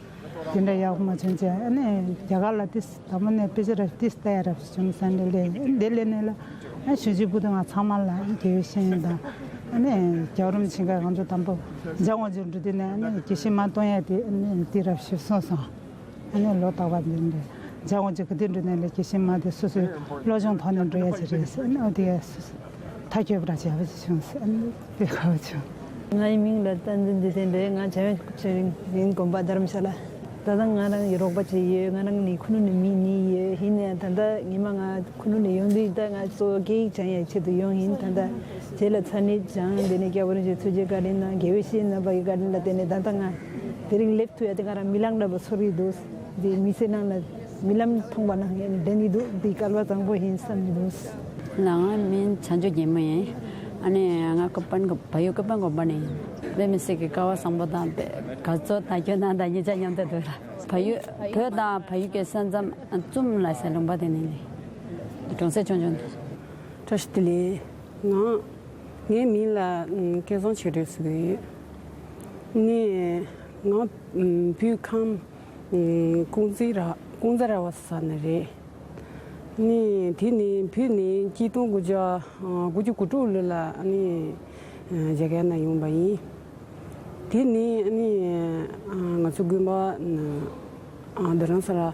དེ་འདྲ་ཡག་པོ་མ་བྱུང་བྱས། ཨ་ནི་རྒྱ་གར་ལ་ཏིས་དང་པོ་ནས་དཔེ་ཆ་རབ་ཏིས་ལྟ་ཡ་རབ་བྱུང་ས་འདྲ་ལས་འདི་ལས་ནས་ལ་ཨ་ཞུ་རྒྱུ་བུ་དང་ང་ཚང་མ་ལ་དགེ་བའི་བཤེས་གཉེན་དང་ཨ་ནི་རྒྱལ་བ་རིན་པོ་ཆེ་ག་ང་ཚོ་དང་པོ་འཇང་དབང་ཕྱུག་འགྲོ་དུས་ནས་ཨ་ནི་དགེ་བཤེས་མ་གཏོང་ཡ་དེ་ཨ་ནི་དེ་རབ་ཞིབ་སོང་སོང་། ཨ་ནི་ལོ་རྟག་པར་འདི་འདྲ་འཇང་དབང་ཕྱུག་གི་དེ་འགྲོ་ནས་ལ་དགེ་བཤེས་མ་དེ་སོ་སོའི་སློབ་སྦྱོང་ཐོག་ནས་འགྲོ་ཡ་ཅིག་རེད་ཟེར། ཨ་ནི་ཨོ་དེ་ཡ་སོ་སོ། ཐག་གཅོད་པ་བྱས་པ་ཞིག་བྱུང་ཟེར། ཨ་ནི་དེ་ག་བ་བྱུང་། ངའི་མིང་ལ་བསྟན་འཛིན་བདེ་ཆེན་རེད། ང་བྱང་ཆུབ་ཆོས་གླིང་དགོན་པ་རྡ་རམ་ཤ་ལ། ད་ལྟ་ང་རང་གི་རོགས་པ་ཅིག་ཡོད། ང་རང་ནི་ཁུ་ནུ་ནས་མི་གཉིས་ཡོད། ཡིན་ནའང་ད་ལྟ་ཉི་མ་ང་ཁུ་ནུ་ནས་ཡོང་དུས་ད་ང་གཙོ་བོ་སྐད་ཡིག་སྦྱང་ཡའི་ཆེད་དུ་ཡོང་ཡིན། ད་ལྟ་རྗེས་ལ་ཚ་ནད་སྦྱངས། དེ་ནས་སྐྱབས་མགོན་རིན་པོ་ཆེའི་ཐུགས་རྗེ་བཀའ་དྲིན་དང་དགེ་བའི་བཤེས་གཉེན་རྣམ་པ་གི་བཀའ་དྲིན་ལ་བརྟེན་ནས་ད་ལྟ་ང་དེ་རིང་སླེབས་ཐུབ་ཡ་དེ་ང་རང་རྨི་ལམ་འདྲ་པོ་ཚོར་གྱི་འདུག་དེ་མི་ཚེ་ནང་ལ་རྨི་ལམ་མཐོང་བ་ནང་བཞིན་དྲན་གྱི་འདུག་འདི་སྐལ་བ་བཟང་པོ་ཡིན་བསམ་གྱི་འདུག་ང་མིང་བྱང་ཆུབ་རྒྱལ་མོ་ཡིན། ཨ་ནི་ང་ཀོ་པན་གོ་བལ་ཡུལ་ཀོ་པན་དགོན་པ་ནས་ཡིན། དཔེ་མི་སྲིད་ཀྱི་སྐལ་བ་བཟང་པོ་དང་དཔེ་དགའ་ཚོར་དང་སྐྱོ་སྣང་དང་གཉིས་ཆ་མཉམ་དུ་འདུག་ལ། བལ་ཡུལ་བོད་དང་བལ་ཡུལ་གྱི་ས་མཚམས་ཙུམ་ལ་ཟེར་ལུང་པ་དེ་ནས་ནི་གྲོང་གསེབ་ཆུང་ཆུང་དེ། བཀྲ་ཤིས་བདེ་ལེགས། ང་ངའི་མིང་ལ་ཨམ་སྐལ་བཟང་ཆོས་སྒྲོན་ཟེར་གྱི་ཡོད། ནི་ང་ཨམ་བོད་ཁམས་ཨམ་ཀོང་ཙེ་ར་ཀོང་ཙེ་ར་བ་ས་ནས་རེད། ནི་དེ་ནི་བོད་ནི་གཅིག་སྟོང་དགུ་བརྒྱ་ཨ་དགུ་བཅུ་གོ་དྲུག་ལོ་ལ་ནི་ཨ་རྒྱ་གར་ནང་ཡོང་པ་ཡིན། དེ་ནི་ཨ་ནི་ཨ་ང་ཚོ་དགོན་པ་ཨ་རྡ་རམ་ས་ལ་ཨ་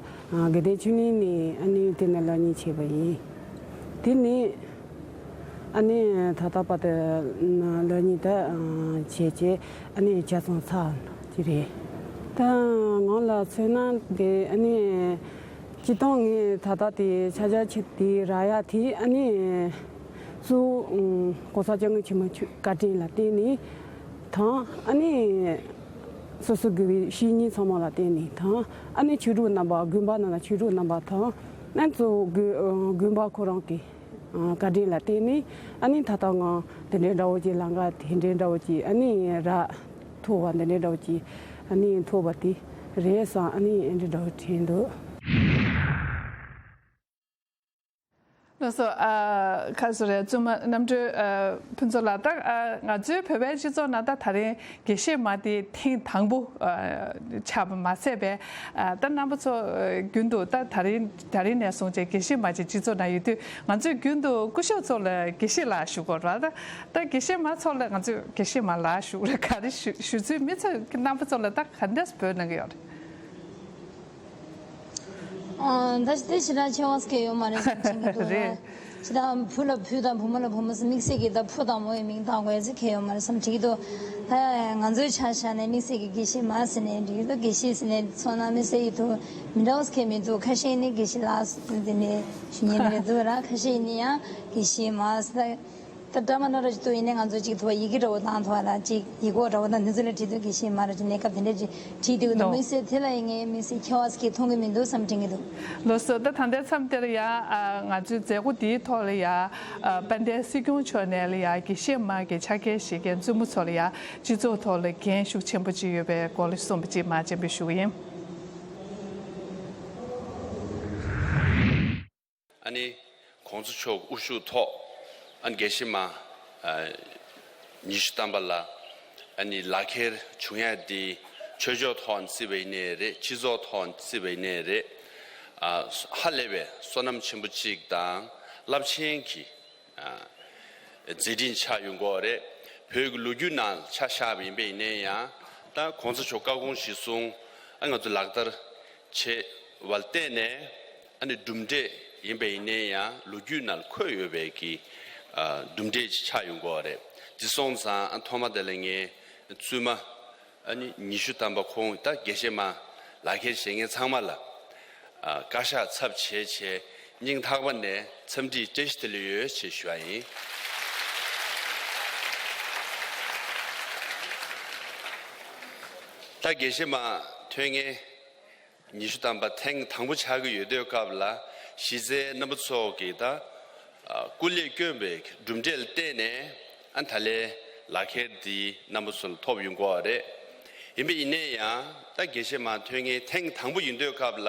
དགེ་ལྡན་ཆོས་གླིང་ནས་ཨ་ནི་དེ་ནས་སློབ་གཉེར་བྱས་པ་ཡིན། དེ་ནི་ཨ་ནི་ད་ལྟ་བར་དུ་སློབ་གཉེར་ད་བྱས་བྱས་ཨ་ནི་ཆ་ཚང་ཚར་གྱི་རེད། ད་ང་ལ་མཚོན་ན་དེ་ཨ་ནི་སྤྱིར་བཏང་ངས་ད་ལྟ་དེ་ཆ་ཆ་ཆེ་དེ་རག་ཡ་དེ་ཨ་ནི་གཙོ་བོ་ཨ་གོང་ས་སྐྱབས་མགོན་ཆེན་པོ་མཆོག་བཀའ་དྲིན་ལ་བརྟེན་ནས་དང་ཨ་ནི་སོ་སོ་དགེ་བའི་བཤེས་གཉེན་ཚང་མ་ལ་བརྟེན་ནས་དང་ཨ་ནི་ཆོས་གྲོགས་རྣམ་པ་དགོན་པ་ནང་ལ་ཆོས་གྲོགས་རྣམ་པ་དང་ཨ་ནི་གཙོ་བོ་དགོན་དགོན་པ་ཁོ་རང་གི་བཀའ་དྲིན་ལ་བརྟེན་ནས་ཨ་ནི་ད་ལྟ་ང་དེ་འདྲའི་འདྲ་བོ་ཅིག་ལམ་ཁ་དེ་འདྲའི་འདྲ་བོ་ཅིག་ཨ་ནི་རག་ཐུབ་པ་འདི་འདྲའི་འདྲ་བོ་ཅིག་ཨ་ནི་ཐུབ་པ་དེ་རེད་བསམ་ཨ་ནི་འདི་འདྲ་བོ་དྲན་འདུག་སོ། ཨ། ཁ་སོ་རེ་བཙུན་མ་རྣམ་གྲོལ། ཨ། ཕུན་ཚོགས་ལགས། ད། ཨ། ང་ཚོའི་བོད་པའི་སྤྱི་ཚོགས་ནང་ད་ད་རིང་དགེ་བཤེས་མ་དེ་ཐེངས་དང་པོ། ཨ། ཆགས་པ་མ་ཟད་པའི། ཨ། ད་རྣམ་པ་ཚོ། ཨ། རྒྱུན་དུ་ད་ད་རིང་ད་རིང་ནས་བཟུང་བྱས་དགེ་བཤེས་མ་ཅིག་སྤྱི་ཚོགས་ནང་ཡོད་དུས། ང་ཚོས་རྒྱུན་དུ་སྐུ་ཞབས་ཚོ་ལ་དགེ་བཤེས་ལགས་ཞུ་དགོས་རེད། ད་ད་དགེ་བཤེས་མ་ཚོ་ལ་ང་ཚོས་དགེ་བཤེས་མ་ལགས་ཞུ་རེད། ག་རེ་ཞུ་ཞུ་ཚུལ། མི་ཚོས་རྣམ་པ་ཚོ་ལ་ད་ག་འདྲས་འབོད་གནང་གི་ཡོད་རེད། ཨ། ད་དེ་ཞེ་དྲག་ཆེ་བ་ཟེར་མཁན་ཡོད་མ་རེད་བསམ་གྱི་འདུག་ར། རེད། ཅི་ད་བུ་ལ་བུ་དང་བུ་མོ་ལ་བུ་མོ་ཟེར། དམིགས་བསལ་གྱི་ད་བུ་དང་མོ་ཡི་མིང་བཏགས་དགོས་ཟེར་མཁན་ཡོད་མ་རེད་བསམ་གྱི་འདུག་ད་ང་ཚོའི་ཆ་བཞག་ནས་དམིགས་བསལ་གྱི་དགེ་བཤེས་མ་ཟེར་ནས་འགྲིག་གི་འདུག་དགེ་བཤེས་ཟེར་ནས་ཚོར་སྣང་དམིགས་བསལ་ཡིན་དུས་མི་འདྲ་བ་ཟེར་མཁན་མི་འདུག་ཁ་ཤས་ནི་དགེ་བཤེས་ལགས་ཟེར་དེ་ནས་ཞུ་མཁན་རེད་འདུག་ར། ཁ་ཤས་ནི་ཡང་དགེ་བཤེས་མ་ཟེར། ད་ད་ཌ་ར་མ་ནོ་ར་ཅིག་ཏུ་ཡིན་ནའི་ང་ཚོ་ཅིག་ཐུ་བ་ཡི་གེ་འདྲ་བོ་བཏང་ཐུབ་པ་ལ་ཅིག་ཡིག་སྐོགས་འདྲ་བོ་དང་དེ་ཚོ་ལ་བྲིས་དུས་དགེ་བཤེས་མ་ར་ཅིག་གནས་སྐབས་དེ་འདྲ་ཅིག་བྲིས་འདུག་འདུག་ལོ། དམིགས་བསལ་དེ་ལ་ཡིན་ངའི་དམིགས་བསལ་ཁྱད་པར་ཟེར་གྱི་མཐོང་གི་མི་འདུག་བསམ་དྲན་གྱི་འདུག་ལགས་སོ། ད་ད་ལྟའི་མཚམས་དེར་ཡ། ཨ། ང་ཚོའི་མཛད་སྒོ་འདིའི་ཐོག་ལ་ཡ། ཨ། དཔལ་ལྡན་སྲིད་སྐྱོང་མཆོག་ནས་ལ་ཡ་དགེ་བཤེས་མ་གི་ཕྱག་འཁྱེར་བཞེས་མཁན་བཙུན་མོ་ཚོ་ལ་ཡ་སྤྱི་ཚོགས་ཐོག་ལ་འགན་ཤུགས་ཆེན་པོ་ཅིག་ཡོད་པའི་སྐོར་ལ་གསུངས་པ་ཅིག་མར་སྤྱན་འབུལ་ཞུ་གི་ཡིན། ཨ་ནི་༸གོང་ས་མཆོག་དབུ་བཞུགས་ཐོག་ཨ་ནི་དགེ་བཤེས་མ་ཨ་ཉི་ཤུ་ཐམ་པ་ལ་ཨ་ནི་ལག་ཁྱེར་བྱུང་ཡ་དེ་ཆོས་ཕྱོགས་ཐོག་ནས་བརྩིས་པ་ཡིན་ནའི་རེད། སྤྱི་ཚོགས་ཐོག་ནས་བརྩིས་པ་ཡིན་ནའི་རེད། ཨ་ཧ་ལས་པའི་བསོད་ནམས་ཆེན་པོ་གཅིག་དང་རླབས་ཆེན་གྱི་ཨ་མཛད་འཕྲིན་ཆགས་ཡོང་གི་ཡོད་རེད། བོད་ཀྱི་ལོ་རྒྱུས་ནང་ཆ་བཞག་པ་ཡིན་པ་ཡིན་ནའི་ཡང་ད་༸གོང་ས་མཆོག་བཀའ་དགོངས་གཞིར་བཟུང་ཨ་ང་ཚོ་ལག་བསྟར་བྱས་པར་བརྟེན་ནས། ཨ་ནི་གྲུབ་འབྲས་ཡིན་པ་ཡིན་ནའི་ཡང་ལོ་རྒྱུས་ནང་འཁོད་ཡོད་པའི་གི་ཨ་གྲུབ་འབྲས་ཅིག་ཆགས་ཡོང་གི་ཡོད་རེད། འདི་སོང་ཙང་ཨ་ཐོག་མ་དེ་ལ་ངས་བཙུན་མ་ཨ་ནི་ཉི་ཤུ་ཐམ་པ་ཁོང་ད་དགེ་བཤེས་མ་ལག་ཁྱེར་བཞེས་མཁན་ཚང་མ་ལ་ཨ་བཀའ་ཤག་ཚབ་བྱས་བྱས་སྙིང་ཐག་པ་ནས་འཚམས་འདྲིའི་བཀྲ་ཤིས་བདེ་ལེགས་ཡོད་ཅེས་ཞུ་བ་ཡིན། ད་དགེ་བཤེས་མ་ཐོན་མཁན་ཉི་ཤུ་ཐམ་པ་ཐེངས་དང་པོ་ཆགས་ཀྱི་ཡོད་དུས་སྐབས་ལ་གཞི་རྩའི་རྣམ་པ་ཚོ་གིས་ད་ཨ་སྐུ་ལས་བསྐྱོན་པའི་གྲུབ་འབྲས་ལ་བརྟེན་ནས་ཨ་ད་ལན་ལག་ཁྱེར་འདི་རྣམ་པ་ཚོ་ལ་ཐོབ་ཡོང་གི་ཡོད་རེད། ཡིན་པ་ཡིན་ནའི་ཡང་ད་དགེ་བཤེས་མ་ཐོན་མཁན་ཐེངས་དང་པོ་ཡིན་དུས་སྐབས་ལ་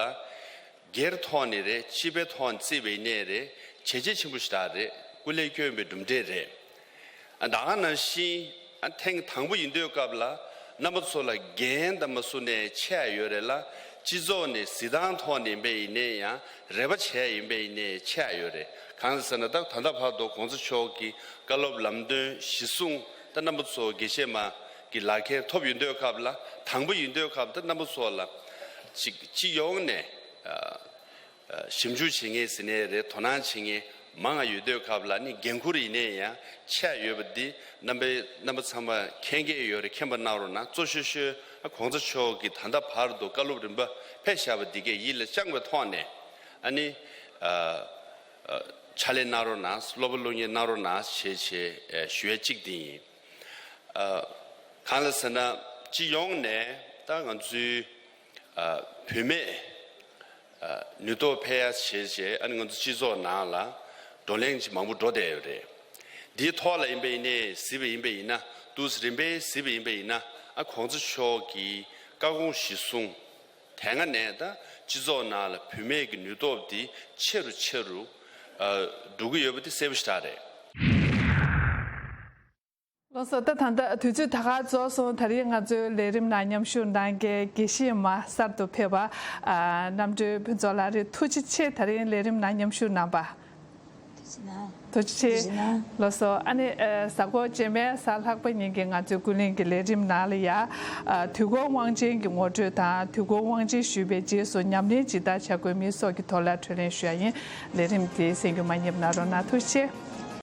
སྒེར་ཐོག་ནས་རེད། སྤྱི་པའི་ཐོག་ནས་བརྩིས་པ་ཡིན་ནའི་རེད། བྱས་རྗེས་ཆེན་པོ་ཞེ་དྲག་རེད། སྐུ་ལས་བསྐྱོན་པའི་གྲུབ་འབྲས་རེད། ད་ག་ནང་བཞིན་ཨ་ཐེངས་དང་པོ་ཡིན་དུས་སྐབས་ལ་རྣམ་པ་ཚོ་ལ་འགན་དང་མ་སུ་ནས་ཆེ་ཡ་ཡོད་རེད་ལ། སྤྱི་ཚོགས་ནས་གཟིགས་སྟངས་ཐོག་ནས་ཡིན་པ་ཡིན་ནའི་ཡང་རེ་བ་བྱས་ཡིན་པ་ཡིན་ནའི་ཆེ་ཡ་ཡོད་རེད། གང་ཟེར་ན་ད་ད་ལྟ་བར་དུ་༸གོང་ས་མཆོག་གི་བཀའ་སློབ་ལམ་སྟོན་གཞི་བཟུང་ད་རྣམ་པ་ཚོ་དགེ་བཤེས་མ་གི་ལག་ཁྱེར་ཐོབ་ཡོང་དུས་སྐབས་ལ་དང་པོ་ཡིན་དུས་སྐབས་ད་རྣམ་པ་ཚོ་ལ་ཅིག་སྤྱི་ཡོངས་ནས་ཨ། ཞིབ་འཇུག་བྱེད་མཁན་ཟེར་ནའི་རེད། དོ་སྣང་བྱེད་མཁན་མང་ང་ཡོད་དུས་སྐབས་ལ་ནི་འགན་འཁུར་ཡིན་ནའི་ཡང་ཆེ་ཡོད་པ་འདི་རྣམ་པའི་རྣམ་པ་ཚང་མ་མཁྱེན་གྱི་ཡོད་རེད། མཁྱེན་པ་གནང་རོགས་གནང་། གཙོ་ཤོས་ཤོས་༸གོང་ས་མཆོག་གིས་ད་ལྟ་བར་དུ་བཀའ་སློབ་རིམ་པ་ཕེབས་བཞག་པ་འདི་གས་ཡིད་ལ་བཅངས་པའི་ཐོག་ནས་ཨ་ནི་ཨ་ཨ་ཕྱག་ལས་གནང་རོགས་གནང་། སློབ་པ་སློབ་གཉེར་གནང་རོགས་གནང་ཞེས་བྱས་ཨ་ཞུ་ཡ་གཅིག་འདི་ཡིན། ཨ་གང་ལ་ཟེར་ན་སྤྱི་ཡོངས་ནས་ད་ང་ཚོའི་ཨ་བུད་མེད་ཨ་ནུས་སྟོབས་འཕེལ་ཡ་བྱས་རྗེས་ཨ་ནི་ང་ཚོ་སྤྱི་ཚོགས་ནང་ལ་བགྲོ་གླེང་ཅིག་མང་པོ་འགྲོ་བསྡད་ཡོད་རེད། འདིའི་ཐོག་ལ་ཡིན་པ་ཡིན་ནའི་གཟིགས་པ་ཡིན་པ་ཡིན་ན། འདུག་སེ་རིམ་པས་གཟིགས་པ་ཡིན་པ་ཡིན་ན་ཨ་༸གོང་ས་མཆོག་གི་བཀའ་དགོངས་གཞིར་བཟུང་དེ་སྔ་ནས་ད་སྤྱི་ཚོགས་ནང་ལ་བུད་མེད་ཀྱི་ནུས་སྟོབས་འདི་ཆེ་རུ་ཆེ་རུ་ཨ་འགྲོ་གི་ཡོད་པ་འདི་གསལ་པོ་ཞེ་དྲག་རེད། ལགས་སོ། ད་ད་ལྟ་དུས་ཚོད་ད་ག་རྫོགས་སོང་། ད་རིང་ང་ཚོའི་ལས་རིམ་ནང་མཉམ་ཞུགས་གནང་མཁན་དགེ་བཤེས་མ་གསར་དུ་ཕེབས་པ་ཨ་རྣམ་གྲོལ་ཕུན་ཚོགས་ལགས་རེད། ཐུགས་རྗེ་ཆེ། ད་རིང་ལས་རིམ་ནང་མཉམ་ཞུགས་གནང་བ། ཐུགས་རྗེ་ཆེ། ཐུགས་རྗེ་ཆེ། ལགས་སོ། ཨ་ནི་ཨ་གཟའ་འཁོར་རྗེས་མའི་གཟའ་ལྷག་པ་ཉིན་གྱི་ང་ཚོའི་ཀུན་གླེང་གི་ལས་རིམ་ནང་ལ་ཡ་ཨ་དུས་འཁོར་དབང་ཆེན་གྱི་ངོ་སྤྲོད་དང་དུས་འཁོར་དབང་ཆེན་ཞུས་པའི་རྗེས་སུ་ཉམས་ལེན་ཇི་ལྟར་བྱ་དགོས་མིན་སོགས་ཀྱི་ཐོག་ལ་གྲོས་གླེང་ཞུ་ཡ་ཡིན། ལས་རིམ་དེ་གསན་རྒྱུ་མ་བསྙེལ་གནང་རོགས་གནང་། ཐུགས་རྗེ་ཆེ།